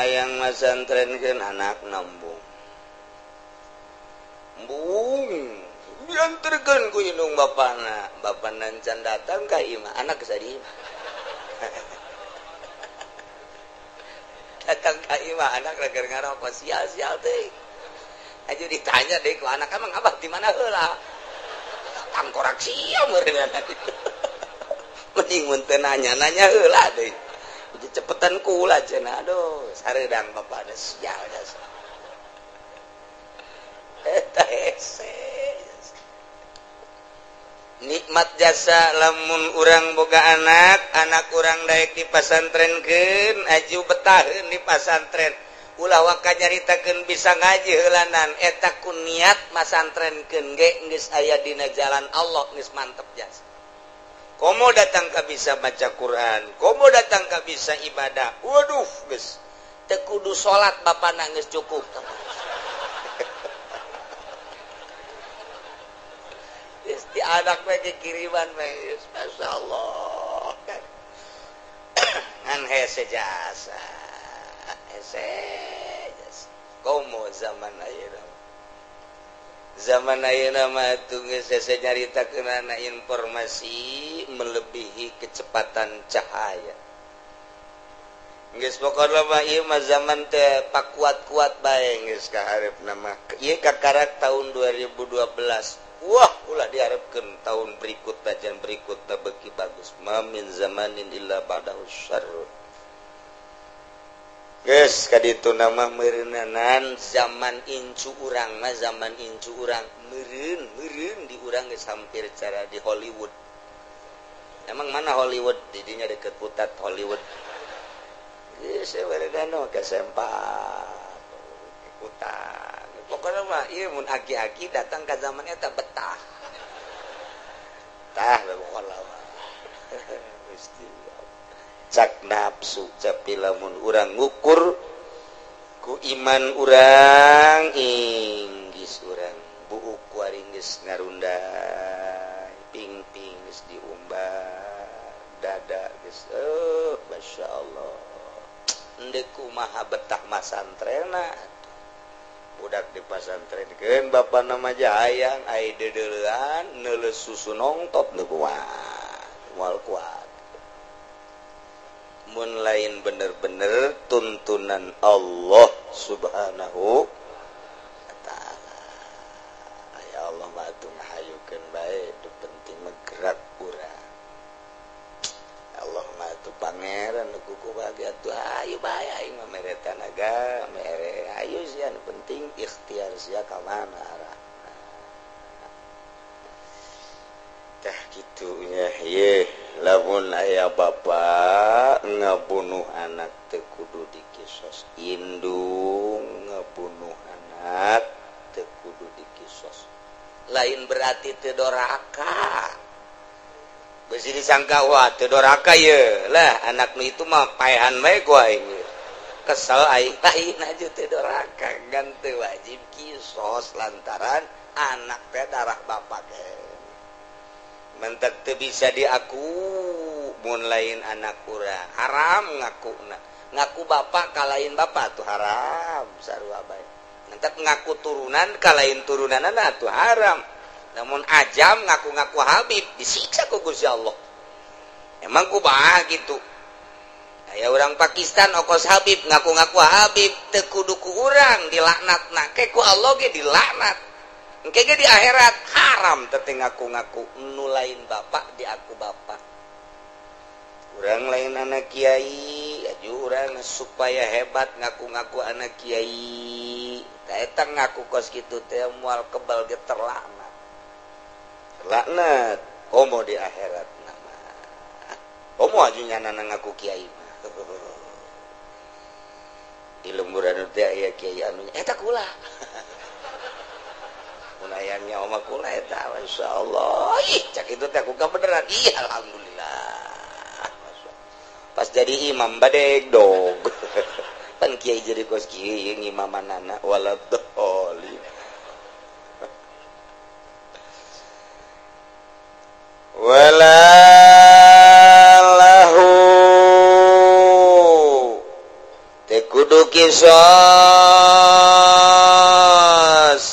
yang masantrenkeun anak nambung. Embung diantarkeun ku indung bapana. Bapana can datang ka imah, anak geus adi imah. Datang ka imah anak keur ngarokok sial-sial teh. Aja ditanya deh ku anak emang abah di mana heula? Tangkorak sia meureun. Mending mun teu nanya-nanya heula deui. Cepetan kula cenah aduh sareudang bapana sial jasa. Eta hese. Nikmat jasa lamun urang boga anak, anak urang daek dipasantrenkeun, aju betaheun di pasantren. Ulah waka nyaritakeun bisa ngaji heulanan eta ku niat masantrenkeun ge geus aya dina jalan Allah geus mantep jasa. Komo datang ka bisa baca Quran, komo datang ka bisa ibadah. Waduh geus teu kudu salat bapana geus cukup. Geus di anak we kiriman we, masyaallah. Ngan hese jasa. Hese jasa. Komo zaman ayeuna. Zaman ayeuna mah atuh geus hese nyaritakeunana informasi melebihi kecepatan cahaya. Geus pokona mah ieu mah zaman teh pakuat-kuat bae geus ka hareupna mah. Ieu kakarak tahun 2012. Wah, ulah diharapkeun tahun berikut tajan berikutna beuki bagus. Ma min zamanin illa ba'dahu syarr. Geus kaditu nama meureunanan zaman incu urang mah zaman incu urang meureun meureun di urang geus hampir cara di Hollywood. Emang mana Hollywood? Di dinya deket Putat Hollywood. Geus meureunana ka sempak Putat. Pokoknya mah ieu mun aki-aki datang ka zaman eta betah. Tah pokokna mah. Gusti. Cak nafsu capi lamun urang ngukur ku iman urang inggis urang buuk ku aringgis ngarunday ping-ping geus diumbar dada geus masyaallah endek kumaha betah masantrena budak di pasantrenkeun bapa nama jayang ai deudeulean neuleus susu nongtot nu kuat moal kuat mun lain bener-bener tuntunan Allah Subhanahu wa ta'ala. Ya Allah mah atuh ngahayukeun bae, nu penting mah gerak urang. Allah mah atuh pangeran nu kuku bagi atuh hayu bae aing mah mere tanaga, mere hayu sia nu penting ikhtiar sia ka mana arahna. Tah kitu nya ye lamun aya bapa ngabunuh anak teu kudu dikisos, indung ngabunuh anak teu kudu dikisos. Lain berarti teu doraka. Beusi disangka wah teu doraka ye. Lah anak nu itu mah paehan bae ku aing. Kesel aing lain aja teu doraka gan teu wajib kisos lantaran anak teh darah bapak ge. Mentek teu bisa diaku mun lain anak urang haram ngakuna ngaku bapak kalain bapak tuh haram sarua bae mentek ngaku turunan kalain turunanana tuh haram namun ajam ngaku-ngaku Habib disiksa ku Gusti Allah emang kumaha gitu aya urang Pakistan okos Habib ngaku-ngaku Habib teu kudu ku urang dilaknatna ke ku Allah ge dilaknat engke ge di akhirat haram teh ngaku-ngaku nu lain bapak diaku bapak. Urang lain anak kiai, aju urang supaya hebat ngaku-ngaku anak kiai. Tah eta ngaku kos kitu teh moal kebal ge terlaknat. Terlaknat komo di akhirat nama. Komo aju nyana ngaku kiai mah. Di lemburan teh aya kiai anu eta kula. Mun hayangnya oma kula eta masyaallah. Ih, cak itu teh aku beneran. Ih, alhamdulillah. Pas jadi imam badeg dog. Pan kiai jadi kos kiai ngimamanana waladhdallin. Wala lahu teu kudu kisos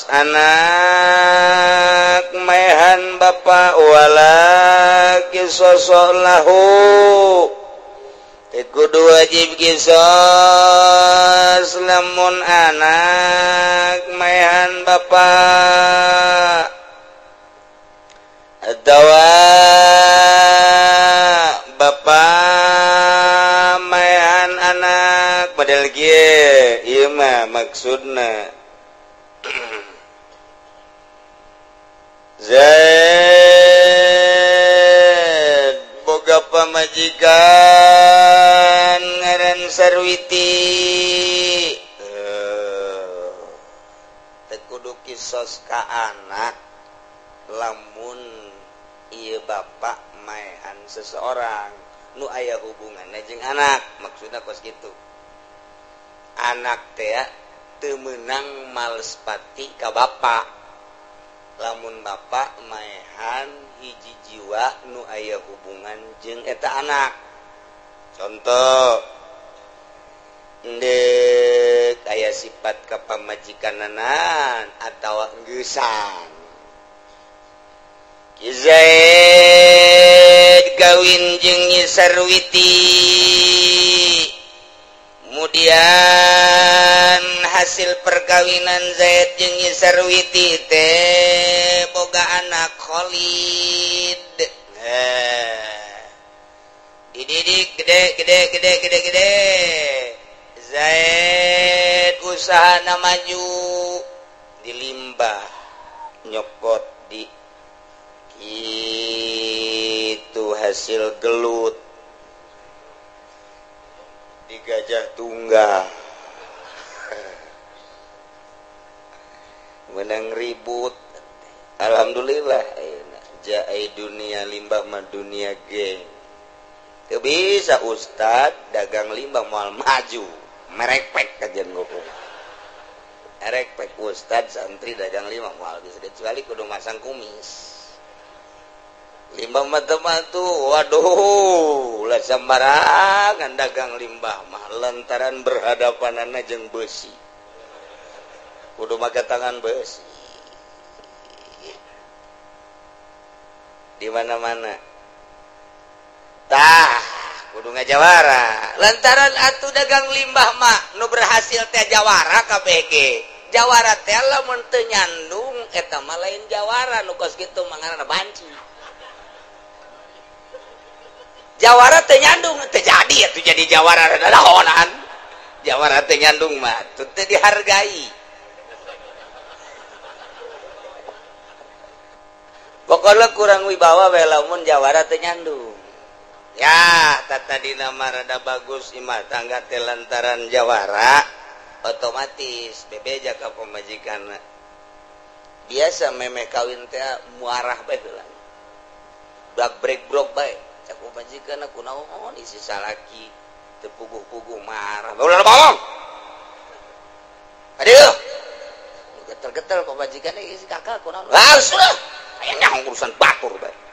anak mehan bapa wala kisos lahu kudu wajib kisos lamun anak maehan bapa atawa bapa maehan anak model kieu ieu mah maksudna Zaid boga pamajikan ngaran Sarwiti teu kudu kisos ka anak lamun ieu bapak maehan seseorang nu aya hubunganna jeung anak maksudna kos kitu anak teh teu meunang males pati ka bapak lamun bapak maehan hiji jiwa nu aya hubungan jeung eta anak. Contoh ndek aya sifat ka pamajikananan atawa engeusan. Ki Zaid kawin jeung Nyi Sarwiti. Kemudian hasil perkawinan Zaid jeung Nyi Sarwiti teh boga anak Khalid. Dididik gede gede gede gede gede. Zaid usahana maju dilimbah nyokot di itu hasil gelut di Gajah Tunggal menang ribut. Alhamdulillah jai dunia limbah mah dunia geng. Teu bisa ustad dagang limbah moal maju merekpek kajian ngomong merekpek ustad santri dagang limbah moal bisa kecuali kudu masang kumis. Limbah mah teu matu, waduh, ulah sembarangan dagang limbah mah lantaran berhadapanana jeung besi. Kudu make tangan besi. Di mana-mana. Tah, kudu ngajawara. Lantaran atuh dagang limbah mah nu berhasil teh jawara kabeh ge. Jawara teh lamun teu nyandung eta mah lain jawara nu kos kitu mah ngaranna banci. Jawara teu nyandung teu jadi atuh jadi jawara rada dahonan. Jawara teu nyandung mah teu dihargai. Pokoknya kurang wibawa we lamun jawara teu nyandung. Ya, tata dina mah rada bagus imah tangga teh lantaran jawara otomatis bebeja ka pamajikanna. Biasa memeh kawin teh muarah bae heula. Brak brek brok bae. Cak pamajikan aku naon isi salaki teu puguh-puguh marah. Ulah bohong. Aduh. Getel-getel pamajikan isi kakak kunaon. Ah, sudah. Aya nyaho urusan batur bae.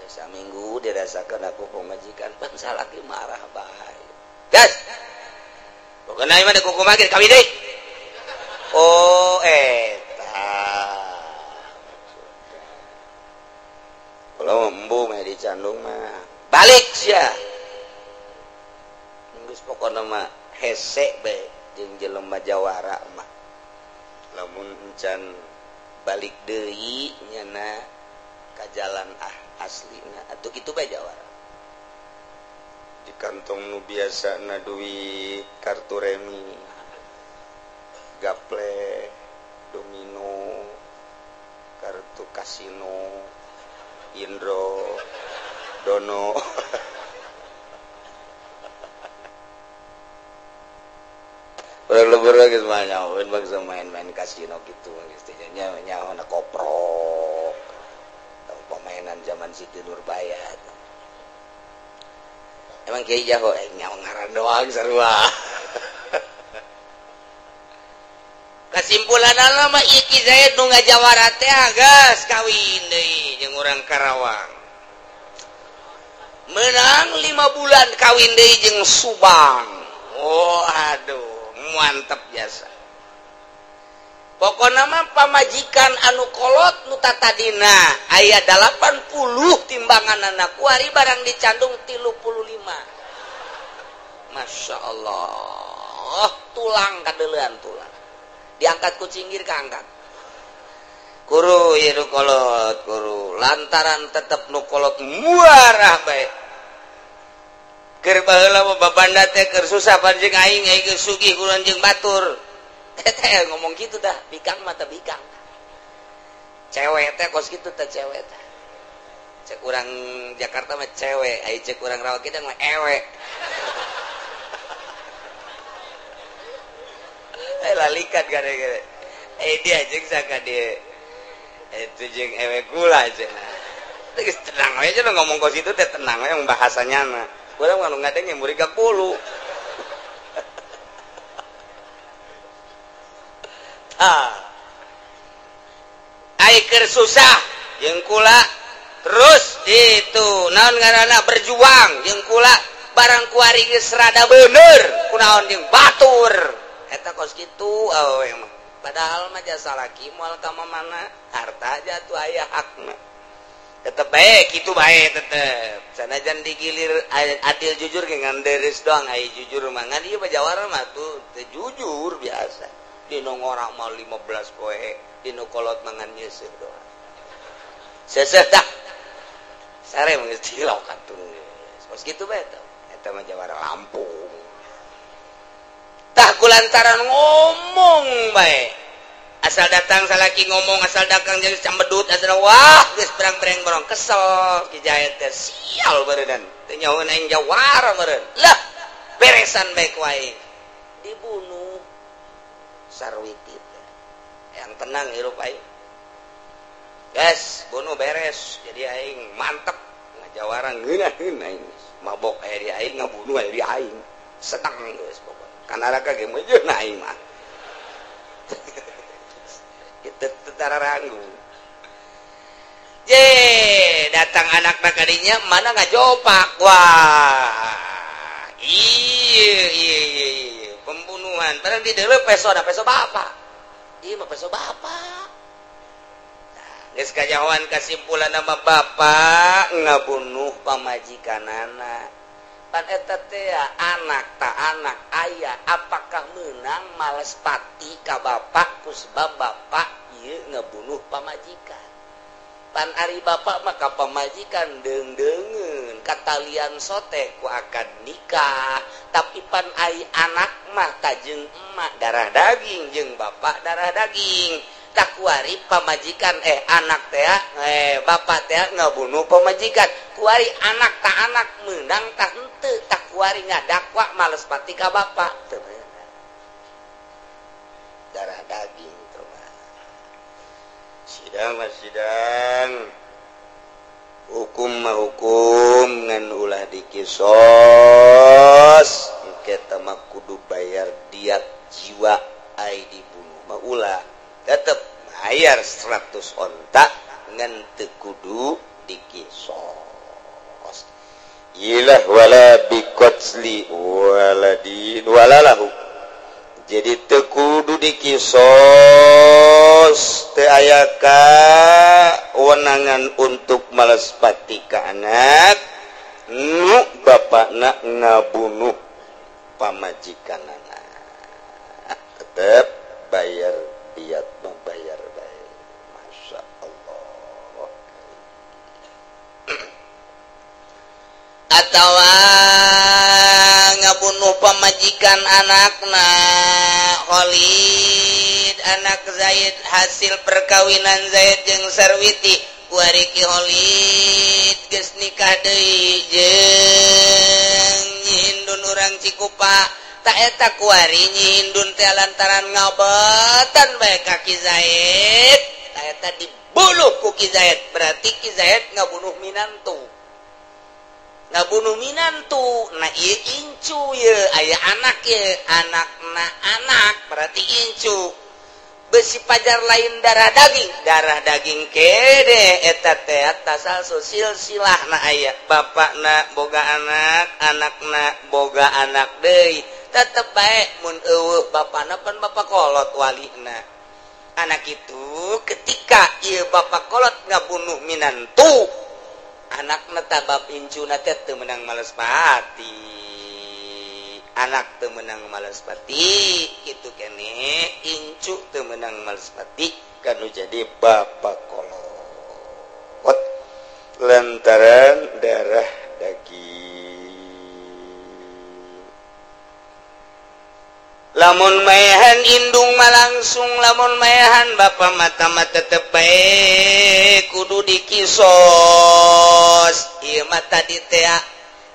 Saminggu dirasakan aku pamajikan pan salaki marah bae. Gas. Pokona ieu mah kuku magir kawin deui. Oh, eta. Kalau embu mah dicandung mah balik sia. Geus pokona mah hese bae jeung jelema jawara mah. Lamun encan balik deui nyana ka jalan aslina atuh kitu bae jawara. Di kantong nu biasana duit kartu remi, gaple, domino, kartu kasino, Indro, Dono. Orang lebih Bogor geus mah nyahoeun bangsa main-main kasino kitu geus teh nya nyaho na koprok. Pemainan zaman Siti Nurbaya. Emang kiai jago nyaho ngaran doang sarua. Kesimpulan mah Ki Zaid nu ngajawara teh geus kawin deui jeung urang Karawang. Menang 5 bulan kawin deui jeung Subang. Oh aduh, mantap jasa. Pokona mah pamajikan anu kolot nu tatadina aya 80 timbanganana kuari barang dicandung 35. Masya Allah, tulang kadeulean tulang. Diangkat ku cinggir kaangkat. Kuru ieu nu kolot, kuru lantaran tetep nu kolot muarah bae. Keur baheula mah babanda teh keur susah panjing aing aing geus sugih kudu anjing batur. Teh ngomong gitu dah, bikang mata bikang. Cewek teh kos kitu teh cewek teh. Cek urang Jakarta mah cewek, ai cek urang Rawa Kidang mah ewe. Lalikat gara-gara. Dia jeung saka dia. Itu jeung ewe gula cenah. Geus tenang we cenah ngomong kos kitu teh tenang we bahasanya mah. Urang mah nu ngadenge murid ka puluh. Ah. Ai keur susah jeung kula terus itu naon ngaranna berjuang jeung kula barang kuari geus rada bener kunaon jeung batur. Eta kos kitu awewe mah. Padahal mah jasa laki moal ka mamana, harta jatuh aya hakna. Tetep bae kitu bae tetep. Sanajan digilir adil jujur ge ngan deres doang ai jujur mah ngan ieu mah jawara mah tuh teu jujur biasa. Dinu ngora mah 15 poe, dinu kolot mah ngan nyeuseuh doang. Seuseuh tah. Sare mah geus tilok atuh. Kos kitu bae teh. Eta mah jawara Lampung. Tah kulantaran ngomong bae. Asal datang salaki ngomong, asal datang jeung cambedut, asal wah geus berang-berang borong kesel Ki Zaid teh sial beureun. Teu nyahoeun aing jawara beureun. Lah, beresan bae ku aing. Dibunuh Sarwiti teh. Yang tenang hirup aing. Guys, bunuh beres. Jadi aing mantep ngajawara ngeunaheun aing. Mabok aya di aing, ngabunuh aya di aing. Seneng geus pokona. Kanaraka ge meujeuh aing mah. Kita tentara ranggu. Je, datang anak kadinya mana ngajopak. Wah. Iya iya iya pembunuhan. Padahal di deuleu peso da peso bapak. Ieu mah peso bapak. Nah, geus kajahoan kasimpulan nama bapak ngabunuh pamajikanana. Pan eta teh anak ta anak ayah apakah menang males pati ka bapak ku sebab bapak ieu ngebunuh pamajikan. Pan ari bapak mah ka pamajikan deung-deungeun katalian sote ku akad nikah, tapi pan ari anak mah tajeng emak darah daging jeung bapak darah daging. Kuari pamajikan anak teh bapak teh ngabunuh pamajikan. Kuari anak ta anak menang ta henteu tak kuari ngadakwa males pati ka bapak teu meunang. Darah daging teu mah. Sidang mah sidang. Hukum mah hukum ngan ulah dikisos. Engke teh mah kudu bayar diat jiwa ai dibunuh mah ulah. Tetep bayar 100 onta ngan teu kudu dikisos. Ilah wala biqatli waladin walalahu. Jadi teu kudu dikisos teu aya ka wenangan untuk males pati ka anak nu bapakna ngabunuh pamajikanana. Tetep bayar diat membayar baik. Masya Allah. Atau ngabunuh pamajikan anakna Khalid anak Zaid hasil perkawinan Zaid jeung Sarwiti kuari Ki Khalid geus nikah deui jeung nyindun urang Cikupa. Tak eta kuari Nyi Hindun teh lantaran ngabetan bae ka Ki Zaid. Tak eta dibunuh ku Ki Zaid. Berarti Ki Zaid ngabunuh minantu. Ngabunuh minantu. Nah ieu incu ye, aya anak ye, anakna anak berarti incu. Besi pajar lain darah daging kede eta teh tasalsul silsilahna aya bapakna boga anak, anakna boga anak deui. Tetep bae mun eueuh bapana pan bapak kolot walina. Anak itu ketika ieu bapak kolot ngabunuh minantu, anakna tabab incuna teh teu meunang males pati. Anak teu meunang males pati kitu keneh incu teu meunang males pati kanu jadi bapak kolot lantaran darah daging. Lamun maehan indung mah langsung, lamun maehan bapa mata mah tetep bae kudu dikisos. Ieu mah tadi teh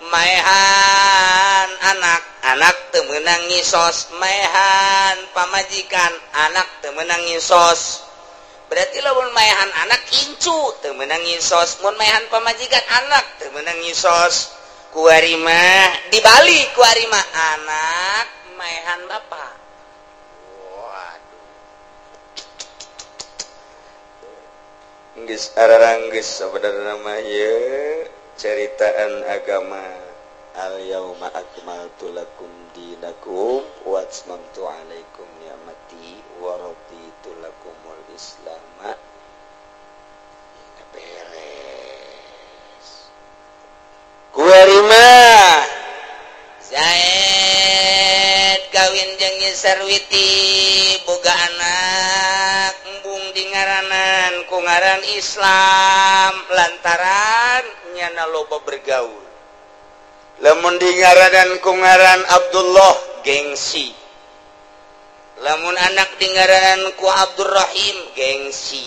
maehan anak, anak teu meunang ngisos, maehan pamajikan, anak teu meunang ngisos. Berarti lamun maehan anak incu teu meunang ngisos, mun maehan pamajikan anak teu meunang ngisos. Kuari mah dibalik, kuari mah anak maehan bapak. Waduh. Geus araranggeus sabenerna mah ieu ceritaan agama. Al yauma akmaltu lakum dinakum wa atmamtu alaikum ni'mati wa raditu lakumul islam. Beres. Kuari mah Zaid kawin jeung Nyi Sarwiti boga anak embung di ngaranan ku ngaran Islam lantaran nyana loba bergaul. Lamun di ngaranan ku ngaran Abdullah gengsi. Lamun anak di ngaranan ku Abdurrahim gengsi.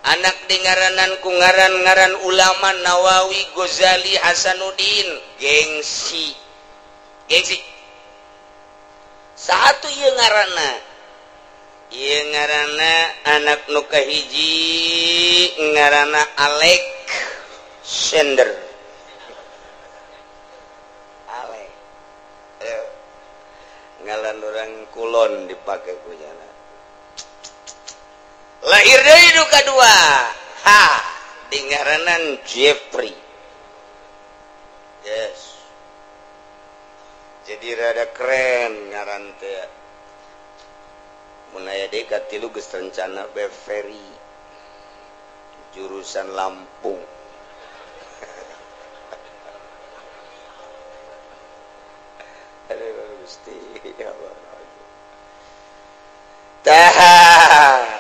Anak di ngaranan ku ngaran-ngaran ulama Nawawi, Ghazali, Hasanuddin gengsi. Gengsi. Satu ieu ngaranna. Ieu ngaranna anak nu kahiji ngaranna Alexander. Alek. Ngaran orang kulon dipake ku jana. Lahir deui nu kadua. Ha, di ngaranan Jeffrey. Yes. Jadi rada keren ngaran teh. Mun aya deui katilu geus rencana be ferry jurusan Lampung. Aduh Gusti ya Allah. Tah.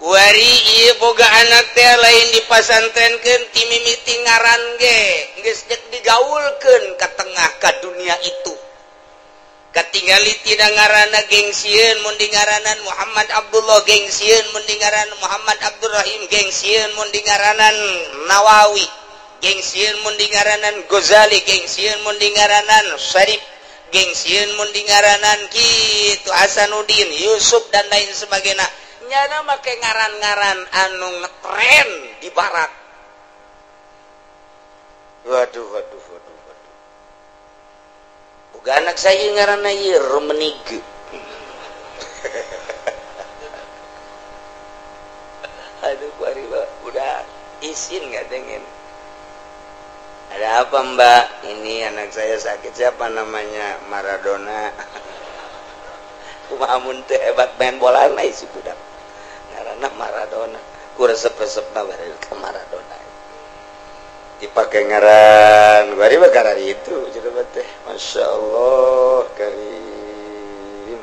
Kuari ieu boga anak teh lain dipasantrenkeun ti mimiti ngaran ge geus deuk digaulkeun ka tengah ka dunia itu. Katingali tina ngaranna gengsieun mun di ngaranan Muhammad Abdullah, gengsieun mun di ngaranan Muhammad Abdurrahim, gengsieun mun di ngaranan Nawawi, gengsieun mun di ngaranan Ghazali, gengsieun mun di ngaranan Syarif, gengsieun mun di ngaranan kitu Hasanuddin, Yusuf dan lain sebagainya. Nyana make ngaran-ngaran anu ngetren di barat. Waduh waduh waduh waduh. Boga anak saya ngaranna ieu Rumenig. Aduh kuari udah izin enggak dengen. Ada apa mbak? Ini anak saya sakit, siapa namanya? Maradona. Kumaha mun teu hebat main bola mah si budak. Ngaranna Maradona. Ku resep-resepna bari ka Maradona. Dipake ngaran, bari mah ngaran itu jelema teh. Masya Allah karim.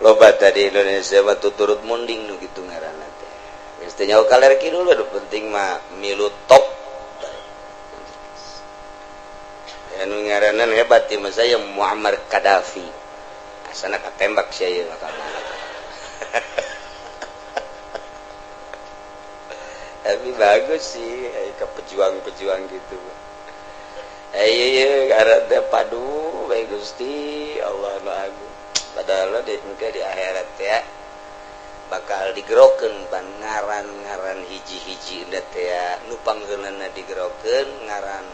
Loba tadi Indonesia mah tuturut munding nu kitu ngaranna teh. Geus teu nyaho kaler kidul nu penting mah milu top. Anu ngaranan hebat ieu mah saya Muammar Gaddafi. Asana katembak sia ieu bakal. Tapi bagus sih ke pejuang-pejuang gitu. Ayo ngaran teh padu bae Gusti Allah nu agung. Padahal di engke di akhirat ya bakal digerokeun pan ngaran-ngaran hiji-hiji indah teh ya nu panggeulana digerokeun ngaran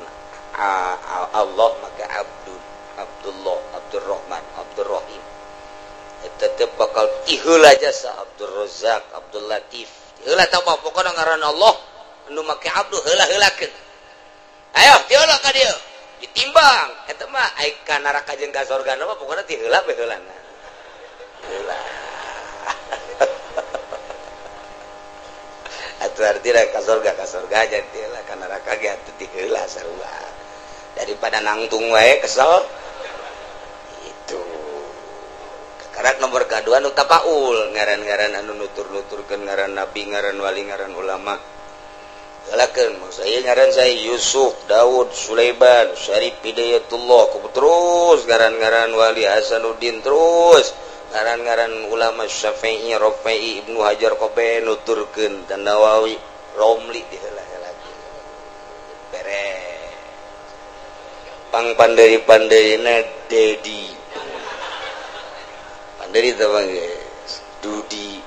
Allah maka Abdul, Abdullah, Abdurrahman, Abdurrahim. Tetep bakal tiheula jasa Abdul Razak, Abdul Latif. Heula tah mah pokona ngaran Allah nu make Abdul heula-heulakeun. Ayo tiheula ka dieu. Ditimbang eta mah ai ka neraka jeung ka sorga mah pokona tiheula we heulana. Heula. Atuh artina ka sorga aja tiheula ka neraka ge atuh tiheula sarua. Daripada nangtung wae kesel. Itu. Karak nomor kedua nu tapaul ngaran-ngaran anu nutur-nuturkeun ngaran nabi, ngaran wali, ngaran ulama. Heulakeun maksud saya ngaran saya Yusuf, Daud, Sulaiman, Syarif Hidayatullah, terus ngaran-ngaran wali Hasanuddin terus ngaran-ngaran ulama Syafi'i, Rafi'i, Ibnu Hajar kabeh nuturkeun dan Nawawi, Romli diheula-heulakeun. Beres. Pang panderi-panderina Dedi. Panderi teh bang Dudi,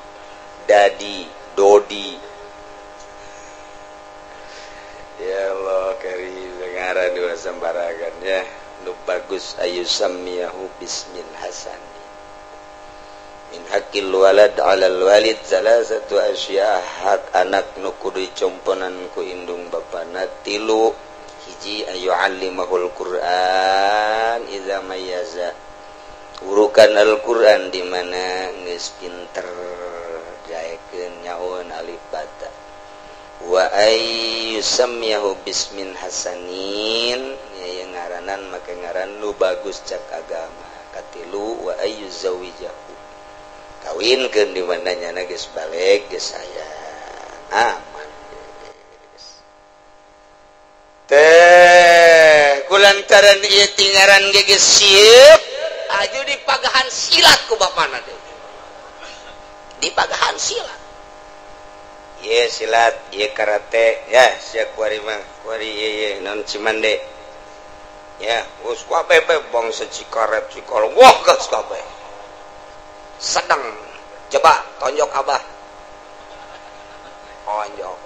Dadi, Dodi. Ya Allah karim ngaran dua sembarangan ya. Nu bagus ayu sammiyahu bismil hasan. Min haqqil walad 'alal walid salasatu asya, hak anak nu kudu dicomponan ku indung bapana tilu. Hiji ayu 'allimahul Qur'an idza mayyaza. Urukan Al-Qur'an di mana geus pinter jaekeun nyahoeun alif bata. Wa ayyusammiyahu bismin hasanin, ya ngaranan make ngaran nu bagus cak agama. Katilu wa ayyuzawijahu. Kawinkeun di mana nyana geus baleg geus sayang aman. Teh kulantaran ieu tingaran ge geus sieup aju dipagahan silat ku bapana teh. Dipagahan silat. Ye silat, ye karate, ya sia kuari mah, kuari ye ye non cimande. Ya, geus kabeh bangsa Cikaret Cikalong. Wah, geus kabeh. Sedang coba tonjok abah. Tonjok.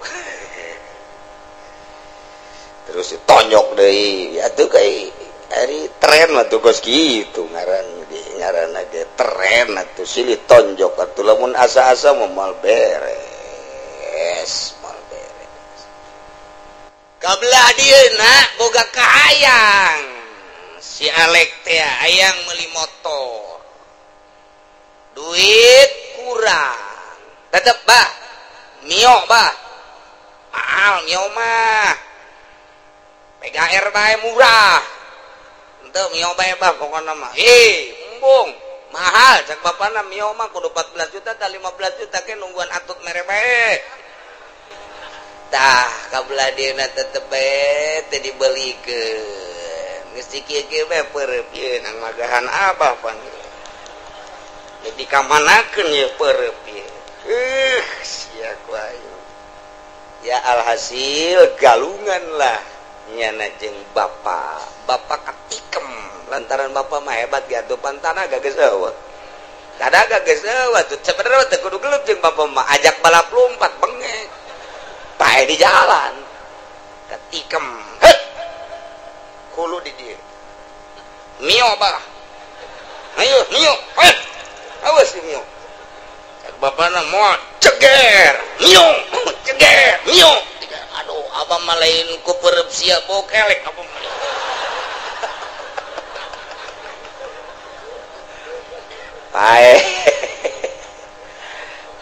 Terus ditonjok deui. Atuh kai ari tren atuh geus kitu ngaran ge ngaranna ge tren atuh silih tonjok atuh lamun asa-asa moal beres. Moal beres. Kabelah dieuna boga kahayang si Alek teh hayang meuli motor. Duit kurang. Tetep bah Mio bah. Mahal Mio mah. PGR bae murah. Henteu Mio bae bah pokona mah. Ih, embung. Mahal cek bapana Mio mah kudu 14 juta tah 15 juta ke nungguan atut mere bae. Tah kabelah dieuna tetep bae teu dibelikeun. Geus kieu-kieu bae peureub ieu nang magahan abah pan. Jadi kamanakeun ieu peureub ieu. Sia ku aing. Ya alhasil galungan lah nyana jeung bapa. Bapa katikem lantaran bapa mah hebat ge atuh pantana geus eueuh. Tadaga geus eueuh tuh sebenarnya teu kudu gelut jeung bapa mah ajak balap lompat bengek. Pae di jalan. Katikem. Heut. Hulu di dieu. Mio bah. Ayo mio. Heut. Awas si Mio. Cek bapana moal ceger. Mio, ceger, mio. Aduh, abah mah lain ku peureub sia bokelek abah mah. Pae.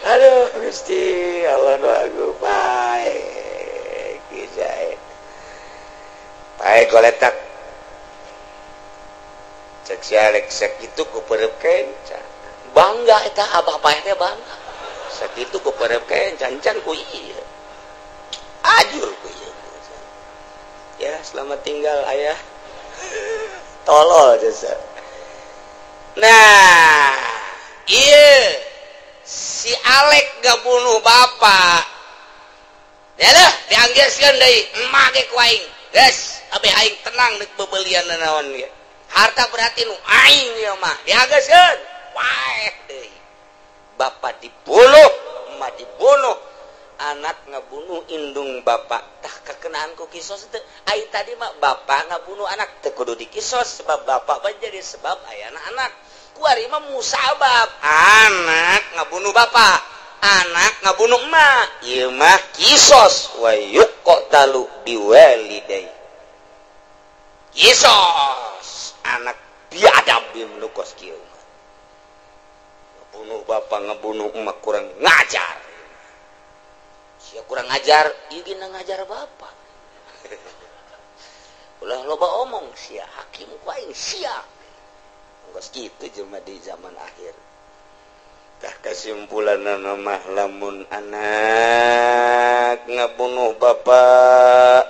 Aduh, Gusti Allah nu agung pae. Kijae. Pae goletak. Cek si Alek sakitu ku peureub kenca. Bangga eta abah pae teh bangga. Sakitu ku peureub kenca-encan ku ieu. Ajur ku ieu. Ya, selamat tinggal ayah. Tolol jasa. Nah, iya si Alek gak bunuh bapak. Ya dah, dianggeskeun deui emak ge ku aing. Geus, Abeh aing tenang deuk bebelian naon ge. Harta berarti nu aing ieu mah dihageuskeun. Paeh deui. Bapak dibunuh, emak dibunuh, anak ngabunuh indung bapak. Tah kakenaan ku kisos teu. Ai tadi mah bapak ngabunuh anak teu kudu dikisos sebab bapak mah jadi sebab ayana anak. Kuari mah musabab anak ngabunuh bapak, anak ngabunuh emak. Ieu mah kisos wa yuqtalu biwalidai. Kisos anak biadab ieu nu kos kieu mah. Ngabunuh bapak ngabunuh emak kurang ngajar. Sia kurang ngajar, ieu ge ngajar bapak. Ulah loba omong sia hakim ku aing sia. Geus kitu jelema di zaman akhir. Tah kesimpulanna mah lamun anak ngabunuh bapak,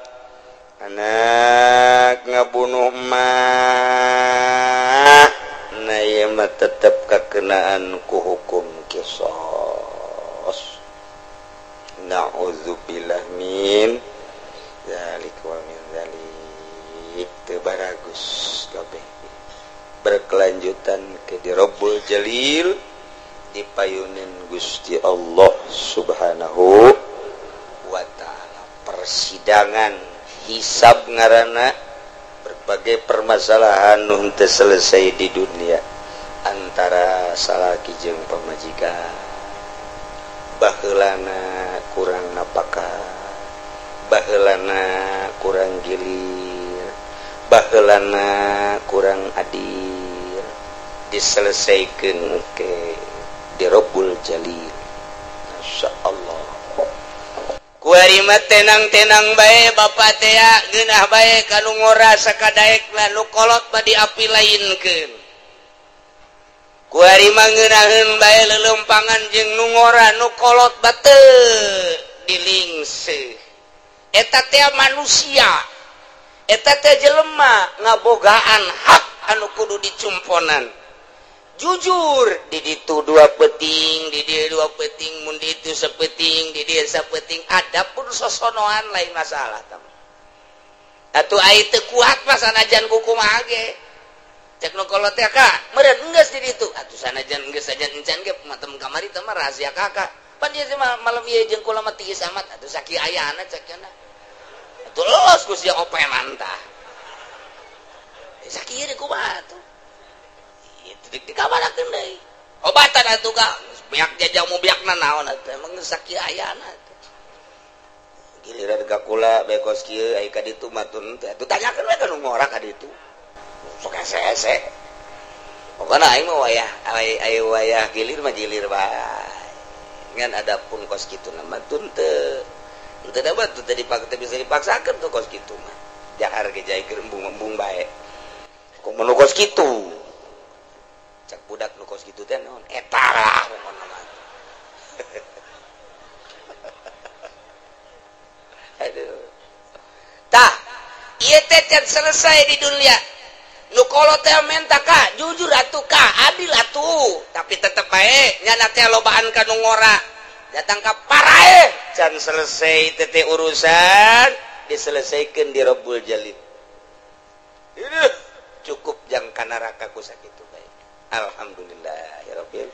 anak ngabunuh emak, nah ieu mah tetep kakenaan ku hukum kisos. Na'udzubillah min dzalik wa min dzalik. Teu baragus kabeh. Berkelanjutan ke di Rabbul Jalil dipayunin Gusti Allah Subhanahu wa ta'ala. Persidangan hisab ngaranna berbagai permasalahan nu teu selesai di dunia antara salaki jeung pamajikan, baheulana kurang napakah, baheulana kurang gilir, baheulana kurang adil, diselesaikan ke di Rabbul Jalil. Masya Allah. Kuari mah tenang-tenang bae bapak teh geunah bae kanu ngora sakadaek lah nu kolot mah diapi lainkeun. Kuari mah ngeunaheun bae leuleumpangan jeung nu ngora nu kolot bate dilingse. Eta teh manusia, eta teh jelema ngabogaan hak anu kudu dicumponan. Jujur di ditu dua peting, di dieu dua peting, mun di ditu sapeting, di dieu sapeting, adapun sosonoan lain masalah tah. Atuh ai teu kuat mah sanajan kumaha ge. Cek nu kolot teh ka, meureun enggeus di ditu. Atuh sanajan enggeus sajan encan ge matem kamari teh mah rahasia kakak. Pan ieu mah malam ieu jeung kula mah tiis amat atuh sakieu ayana cek cenah. Atuh los ku sia openan tah. Sakieu deui kumaha atuh. Itu dikabarakeun deui. Obatan atuh ka, biak jajang mu biakna naon atuh emang geus sakieu ayana atuh. Giliran ka kula bae kos kieu ai ka ditu mah tun teh atuh tanyakeun we ka nu ngora ka ditu. Sok hese-hese. Pokona aing mah wayah ai wayah gilir mah gilir bae. Ngan adapun kos kitu mah tun teu teu dapat teu dipaksa bisa dipaksakeun tuh kos kitu mah. Jahar ge jaikeun embung-embung bae. Komo nu kos kitu. Cak budak nu kos kitu teh naon eta lah pokona mah. Aduh. Tah, ieu teh can selesai di dunia. Nu kolot teh menta ka, jujur atuh ka, adil atuh, tapi tetep bae nyana teh lobaan ka nu ngora. Datang ka paraeh, can selesai teh urusan diselesaikan di Rabbul Jalil. Aduh, cukup jang ka neraka ku sakitu bae. Alhamdulillah ya Rabbil.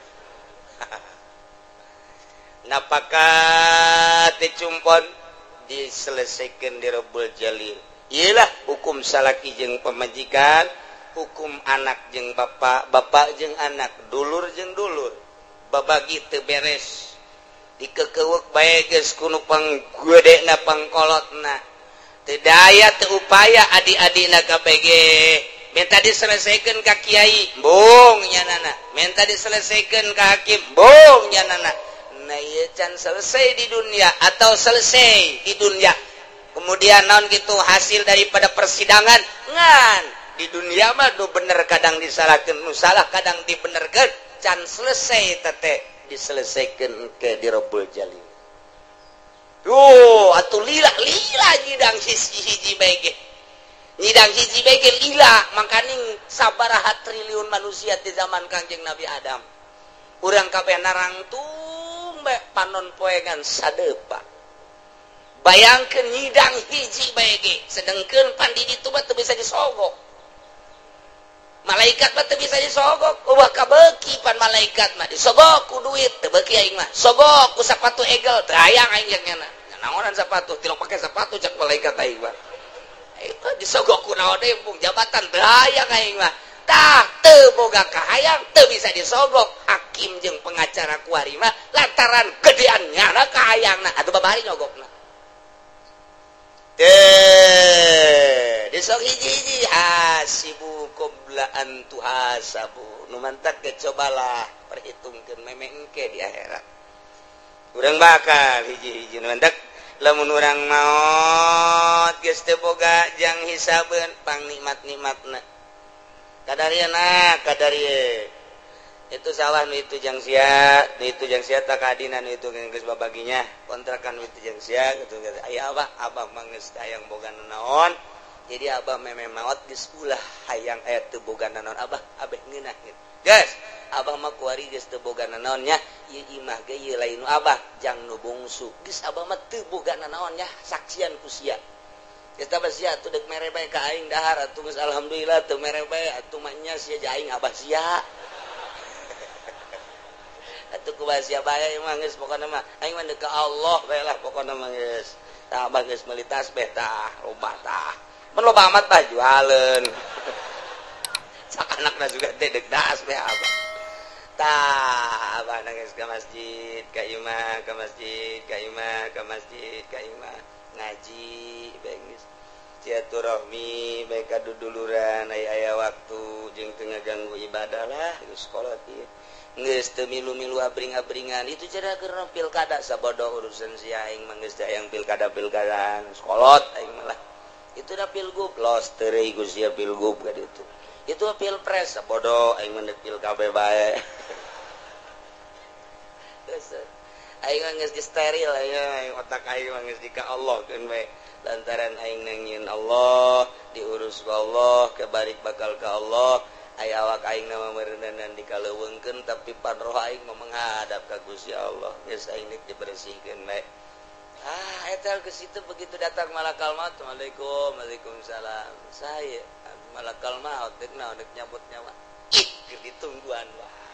Napakah dicumpon diselesaikan di Rabbul Jalil. Iyalah hukum salaki jeung pamajikan, hukum anak jeung bapak, bapak jeung anak, dulur jeung dulur. Babagi teu beres. Dikekeuweuk bae geus ku nu panggedena pangkolotna. Teu daya teu upaya adi-adina KPG. Minta diselesaikan ka kiai, bung nyanana. Minta diselesaikan ka hakim, bung nyanana. Nah ieu can selesai di dunia atau selesai di dunia. Kemudian naon gitu hasil daripada persidangan ngan di dunia mah nu bener kadang disalahkeun, nu salah kadang dibenerkeun, can selesai tete diselesaikan ke di Rabbul Jalil. Duh, atuh lila lila nyidang hiji bae ge. Nyidang hiji bae ge lila, mangkaning sabaraha triliun manusia di zaman Kangjeng Nabi Adam. Urang kabeh narangtung bae panon poengan sadepa. Bayangkeun nyidang hiji bae ge, sedengkeun pan di ditu mah teu bisa disogok. Malaikat mah teu bisa disogok, ulah kabeuki pan malaikat mah disogok ku duit teu beuki aing mah. Sogok ku sapatu egel teu hayang aing jeung nyana. Naonan sapatu, tilok pake sapatu cak malaikat aing mah. Itu disogok ku naon deui embung jabatan teu hayang aing mah. Tah teu boga kahayang teu bisa disogok hakim jeung pengacara kuari mah lantaran gedean nyana kahayangna atuh babari nyogokna. Teh disok hiji-hiji hasibu qabla an tuhasabu nu mantak ge cobalah perhitungkeun meme engke di akhirat. Urang bakal hiji-hiji nu mantak lamun urang maot geus teu boga jang hisabeun pang nikmat-nikmatna. Kadarieuna kadarie itu sawah nu itu jang sia, nu itu jang sia tak kaadinan nu itu geus babaginya, kontrakan nu itu jang sia kitu aya abah, abah mah geus hayang boga naon. Jadi abah meme maot geus ulah hayang aya teu boga naon abah, abeh ngeunah gitu. Geus, abah mah kuari geus teu boga naon nya, ieu imah ge ieu lain nu abah, jang nu bungsu. Geus abah mah teu boga naon nya, saksian ku sia. Geus tah sia atuh deuk mere bae ka aing dahar atuh geus alhamdulillah teu mere bae atuh mah nya sia aing abah sia. Atuh kumaha sia bae mah geus pokona mah aing mah deuk ka Allah bae lah pokona mah geus. Tah abah geus meuli tasbih tah, loba tah. Mun loba amat tah jualeun. Sakanakna juga teh deuk tasbih abah. Tah abah geus ka masjid, ka imah, ka masjid, ka imah, ka masjid, ka imah ngaji bae geus. Silaturahmi bae ka duduluran aya aya waktu jeung teu ngaganggu ibadah lah geus kolot ieu. Geus teu milu-milu abring-abringan itu cara keur pilkada sabodo urusan si aing mah geus hayang pilkada-pilkadaan sekolot aing mah lah. Itu dah pilgub los teureui ku sia pilgub ka ditu. Itu pilpres sabodo aing mah deuk pilkab bae. Geus aing mah geus steril aing otak aing mah geus dika Allah keun bae. Lantaran aing nangieun Allah diurus ku Allah kebarik bakal ka Allah. Aya awak aing nama meureunan dikaleuweungkeun tapi pan roh aing mah menghadap ka Gusti Allah geus aing deuk dibersihkeun bae. Ah eta ke situ begitu datang malakal maut, assalamualaikum, waalaikumsalam. Saya malakal maut deuk naon deuk nyabut nyawa. Ih keur ditungguan wae.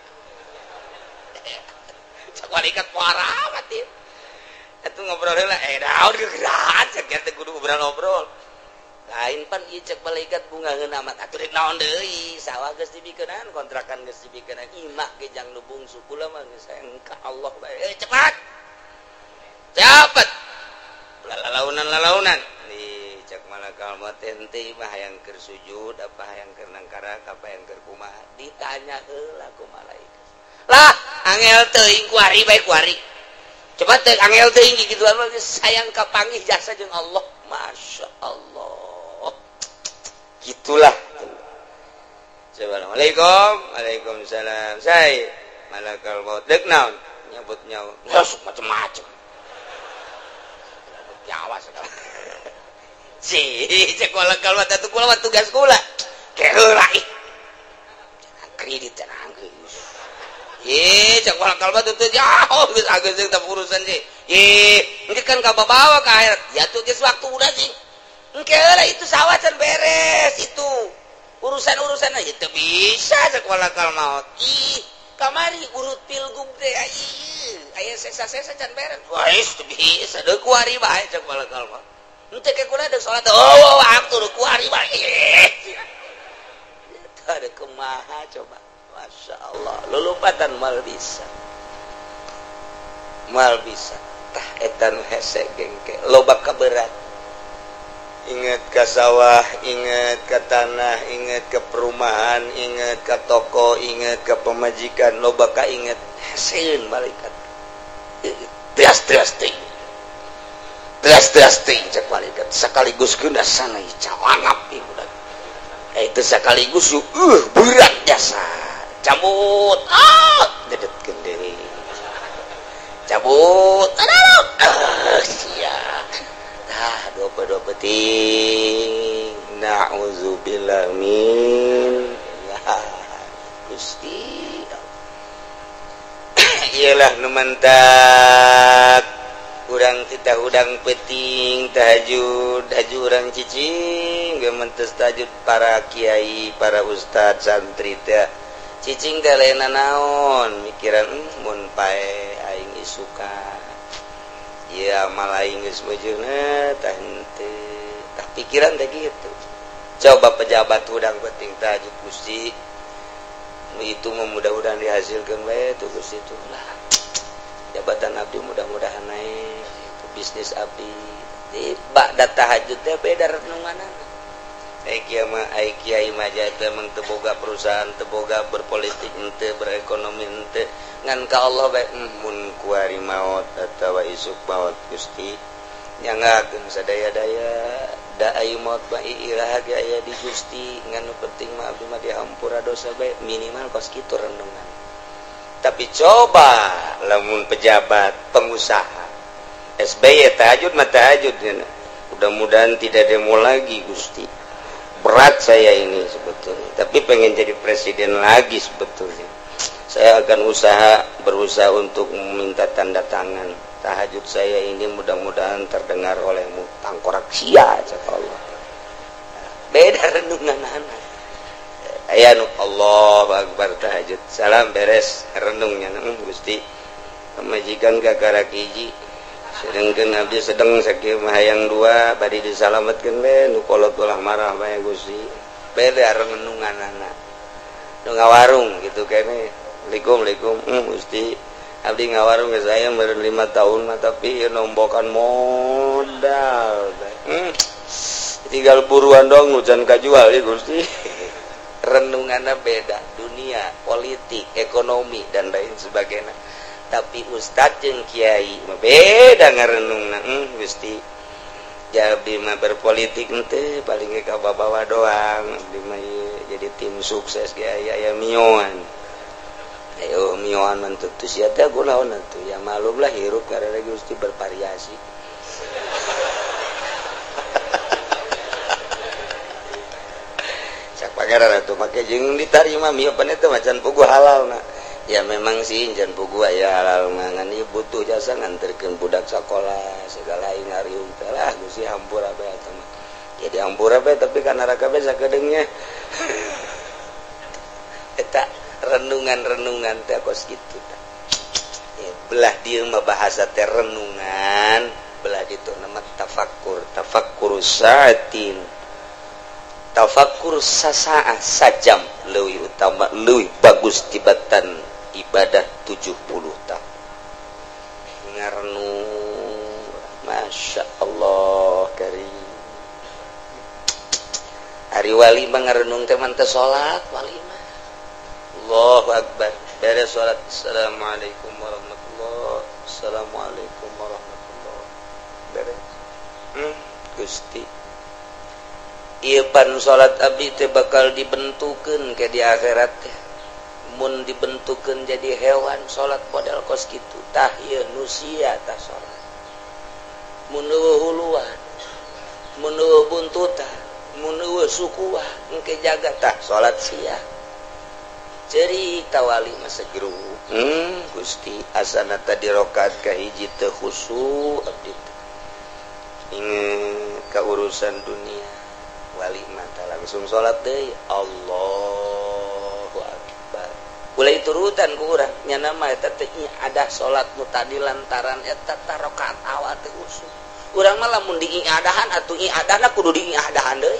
Cak malaikat parah amat ieu. Atuh ngobrol heula daun gegeran cek teh kudu ngobrol-ngobrol. Lain pan ieu cek malaikat bungaheun amat atuh rek naon deui sawah geus dibikeunan kontrakan geus dibikeunan imah ge jang nu bungsu kula mah geus hayang ka Allah bae cepat cepat lalaunan-lalaunan di cek malakal maut teh imah hayang keur sujud apa hayang keur nangkarak apa hayang keur kumaha ditanya heula ku malaikat lah angel teuing kuari bae kuari cepat teh angel teuing kituan mah geus hayang kapanggih jasa jeung Allah Masya Allah. Gitulah. Assalamualaikum. Waalaikumsalam. Saya malakal maut deuk naon? Nyabut nyawa. Masuk macam-macam. Nyabut nyawa segala. Si cek malakal maut atuh kula mah tugas kula. Keheula ih. Jangan kredit jangan geus. Ih, cek malakal maut teu jauh geus ageus jeung teh urusan sih. Ih, engke kan kababawa ka akhirat. Ya tuh geus waktu udah sih. Engke heula itu sawah can beres itu. Urusan-urusan aja teu bisa cek malakal maut. Ih, kamari urut pilgub teh ih, aya sesa-sesa can beres. Wah, teu bisa deuk kuari bae cek malakal maut. Henteu ke kula deuk salat. Oh, waktu deuk kuari bae. Itu ada kumaha coba. Masya Allah, lulupatan mal bisa. Mal bisa. Tah eta nu hese gengke, loba kaberat. Ingat ke sawah, ingat ke tanah, ingat ke perumahan, ingat ke toko, ingat ke pemajikan, loba ka ingat heseun malaikat. Tias-tias ting. Tias-tias ting cek malaikat sekaligus geuna sana cawangap ieu budak. Itu sekaligus berat jasa. Cabut, ah, dedetkeun deui. Cabut, aduh, sia. Tah dua peting. Na'udzubillah min. Ya, Gusti. Iyalah nu mantak. Urang urang titah hudang peuting tahajud haju urang cicing ge mentes tahajud para kiai para ustad santri teh cicing teh lain naon mikiran mun pae aing isuka ieu amal aing geus beujeuna tah henteu tah pikiran teh kitu. Coba pejabat hudang peuting tahajud Gusti itu mudah-mudahan dihasilkan bae tuh Gusti itu lah jabatan abdi mudah-mudahan naik itu bisnis abdi di ba'da tahajud teh beda renunganana. Ai kiai mah teh emang teu boga perusahaan, teu boga berpolitik henteu, berekonomi henteu, ngan ka Allah bae mun kuari maot atawa isuk maot Gusti nyangakeun sadaya-daya da ai maot mah iraha ge aya di Gusti ngan nu penting mah abdi mah dihampura dosa bae minimal kos kitu renungan. Tapi coba lamun pejabat pengusaha SBY tahajud mah tahajud, mudah-mudahan tidak demo lagi Gusti, berat saya ini sebetulnya, tapi pengen jadi presiden lagi sebetulnya, saya akan berusaha untuk meminta tanda tangan tahajud saya ini mudah-mudahan terdengar olehmu tangkorak sia cak Allah. Beda renungan anak aya nu Allahu Akbar tahajud salam beres renungnya Gusti pamajikan kakara hiji sedengkeun abdi sedeng sakieu mah hayang dua bari disalametkeun we nu kolot ulah marah bae Gusti. Beda renunganana nu ngawarung kitu kene likum likum Gusti abdi ngawarung geus aya meureun 5 tahun mah tapi nombokan modal tinggal buruan dong nu can kajual ya Gusti. Renungannya beda dunia politik ekonomi dan lain sebagainya, tapi ustad jeung kiai mah beda ngarenungna. Gusti abdi mah berpolitik henteu paling ge ka bawa doang abdi mah jadi tim sukses ge aya mioan ayo mioan mah teu sia teh gulaon atuh ya malum lah hirup karena Gusti bervariasi. Pangeran atuh make jeung ditarima mio pan eta mah can puguh halalna. Ya memang sih can puguh aya halal mah ngan ieu butuh jasa nganterkeun budak sakola segala aing ngariung teh lah Gusti hampura bae eta mah. Ya dihampura bae tapi ka neraka bae sakedeungnya. Eta renungan-renungan teh kos kitu tah. Ya belah dieu mah bahasa teh renungan, belah ditu nama tafakkur, tafakkur saatin. Tafakur sasaah sajam leuwih utama leuwih bagus tibatan ibadah 70 tahun. Ngarenung Masya Allah karim. Ari wali mah ngarenung teh mah teu salat wali mah. Allahu akbar. Beres salat assalamualaikum warahmatullahi assalamualaikum warahmatullahi. Beres. Gusti ieu pan salat abdi teh bakal dibentukeun ke di akhirat teh. Mun dibentukeun jadi hewan salat model kos kitu tah ieu nu sia tah salat. Mun eueuh huluan, mun eueuh buntutan, mun eueuh sukuan engke jaga tah salat sia. Ceurik tawali mah segeru. Gusti asana tadi rakaat kahiji teu khusyuk abdi teh. Inget ka urusan dunia. Wali mata langsung salat deui Allahu akbar. Ulai turutan ku urang nya mah eta teh ada salat nu tadi lantaran eta rakaat awal teh usuh. Urang mah lamun diiadahan atuh iadahna kudu diiadahan deui.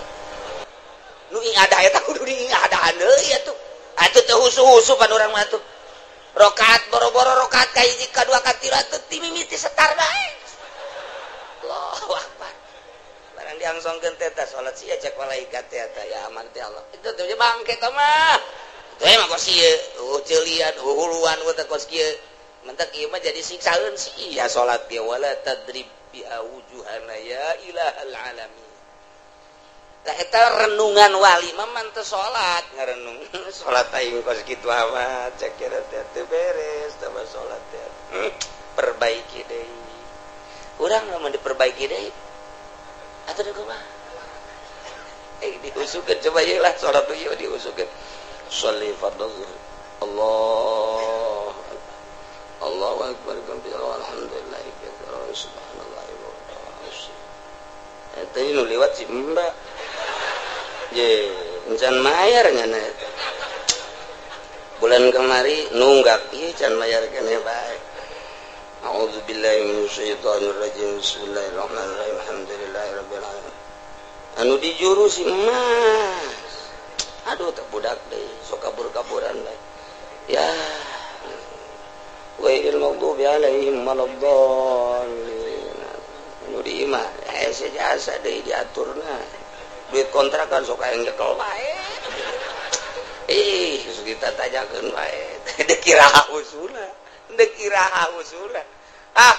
Nu iadah eta kudu diiadahan deui atuh. Atuh teu husu-husu pan urang mah atuh. Rakaat boro-boro rakaat ka hiji ka dua ka tilu atuh ti mimiti setar bae. Allahu akbar. Diangsongkeun teh teh salat sia cek malaikat teh ya aman teh Allah. Itu teh bangke teh mah. Teh mah kos ieu, eueuh ceulian, huluan teh kos kieu. Mentak ieu mah jadi siksaeun sia salat ge wala tadrib bi wujuhana ya ilahal alamin. Tah eta renungan wali mah man teu salat ngarenung. Salat aing kos kitu amat cek kira teh teu beres teh salat teh. Perbaiki deui. Urang lamun diperbaiki deui atau di kumaha? Diusukeun coba ieu lah salat ieu diusukeun. Sholli fardhu zuhur. Allah Allahu akbar kabira alhamdulillah katsira subhanallah. nu liwat si mbak. Je, encan mayar nya eta. Bulan kemari nunggak ieu can mayar keneh bae. A'udzubillahi minasyaitonir rajim. Bismillahirrahmanirrahim. Alhamdulillahirabbil alamin. Anu dijuru si emas. Aduh tak budak deui, sok kabur-kaburan bae. Ya. Ghairil maghdubi alaihim waladdallin. Anu di imah hese jasa deui diaturna. Duit kontrakan sok aya nyekel bae. Ih, kita tanyakeun bae. Deuk iraha usuna. Deuk iraha usuna. Ah,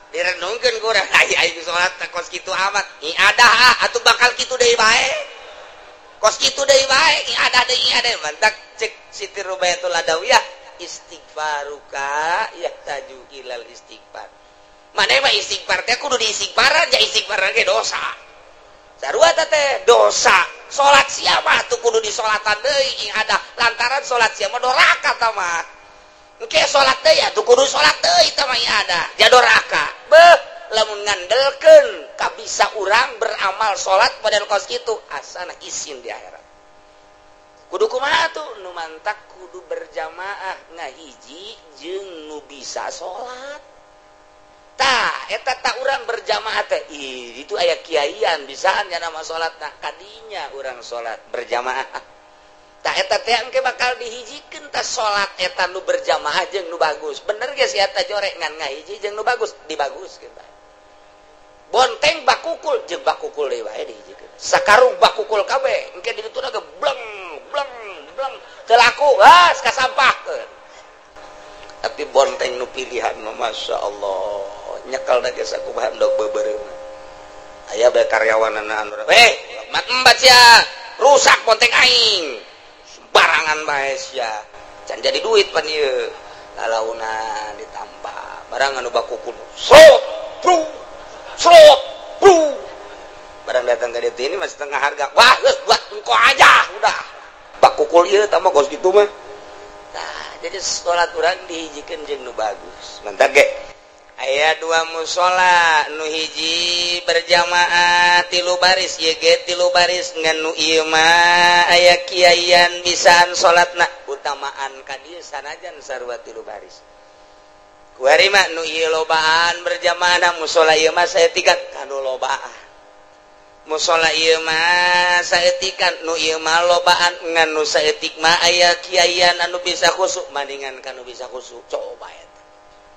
direnungkeun ku urang ai aing salat kos kitu amat. Iadah ah atuh bakal kitu deui bae. Kos kitu deui bae, iadah deui iadah. Mantak cek Siti Rubayatul Adawiyah istighfaruka yahtaju ilal istighfar. Maneh mah istighfar teh kudu diistighfaran, ja istighfar ge dosa. Sarua teh dosa. Salat sia mah tuh kudu disolatan deui iadah lantaran salat sia mah doraka tah mah. Engke salat deui atuh kudu salat deui tah mah iadah ja doraka. Beuh, lamun ngandelkeun kabisa urang beramal salat model kos kitu asana isin di akhirat. Kudu kumaha tuh nu mantak kudu berjamaah ngahiji jeung nu bisa salat. Tah eta tak urang berjamaah teh ih itu aya kiaian bisaan nya nama salatna kadinya urang salat berjamaah. Tah eta teh engke bakal dihijikeun tah salat eta nu berjamaah jeung nu bagus. Bener ge si eta jorek ngan ngahiji jeung nu bagus dibaguskeun bae. Bonteng bakukul jeung bakukul deui bae dihijikeun. Sakarung bakukul kabeh engke di dituna ge bleng bleng bleng teu laku ah kasampahkeun. Tapi bonteng nu pilihan mah masyaallah nyekel da ge sakumaha ndog beubeureuh. Aya bae karyawanana anu eh mat embat sia rusak bonteng aing. Sembarangan bae sia. Can jadi duit pan ieu. Lalauna ditambah barang anu bakukul. Srot bru srot bru. Barang datang ke dieu ini masih setengah harga. Wah, geus buat engko aja udah. Bakukul ieu tambah kos kitu mah. Nah, jadi salat urang dihijikeun jeung nu bagus. Mantap ge. Aya dua musola nu hiji berjamaah tilu baris ieu ge tilu baris ngan nu ieu mah aya kiaian bisaan salatna utamaan ka dieu sanajan sarua tilu baris. Kuari mah nu ieu lobaan berjamaah musola ieu mah saeutik kanu lobaan. Musola ieu mah saeutikan nu ieu mah lobaan ngan nu saeutik mah aya kiaian anu bisa khusuk maningan kanu bisa khusuk coba eta.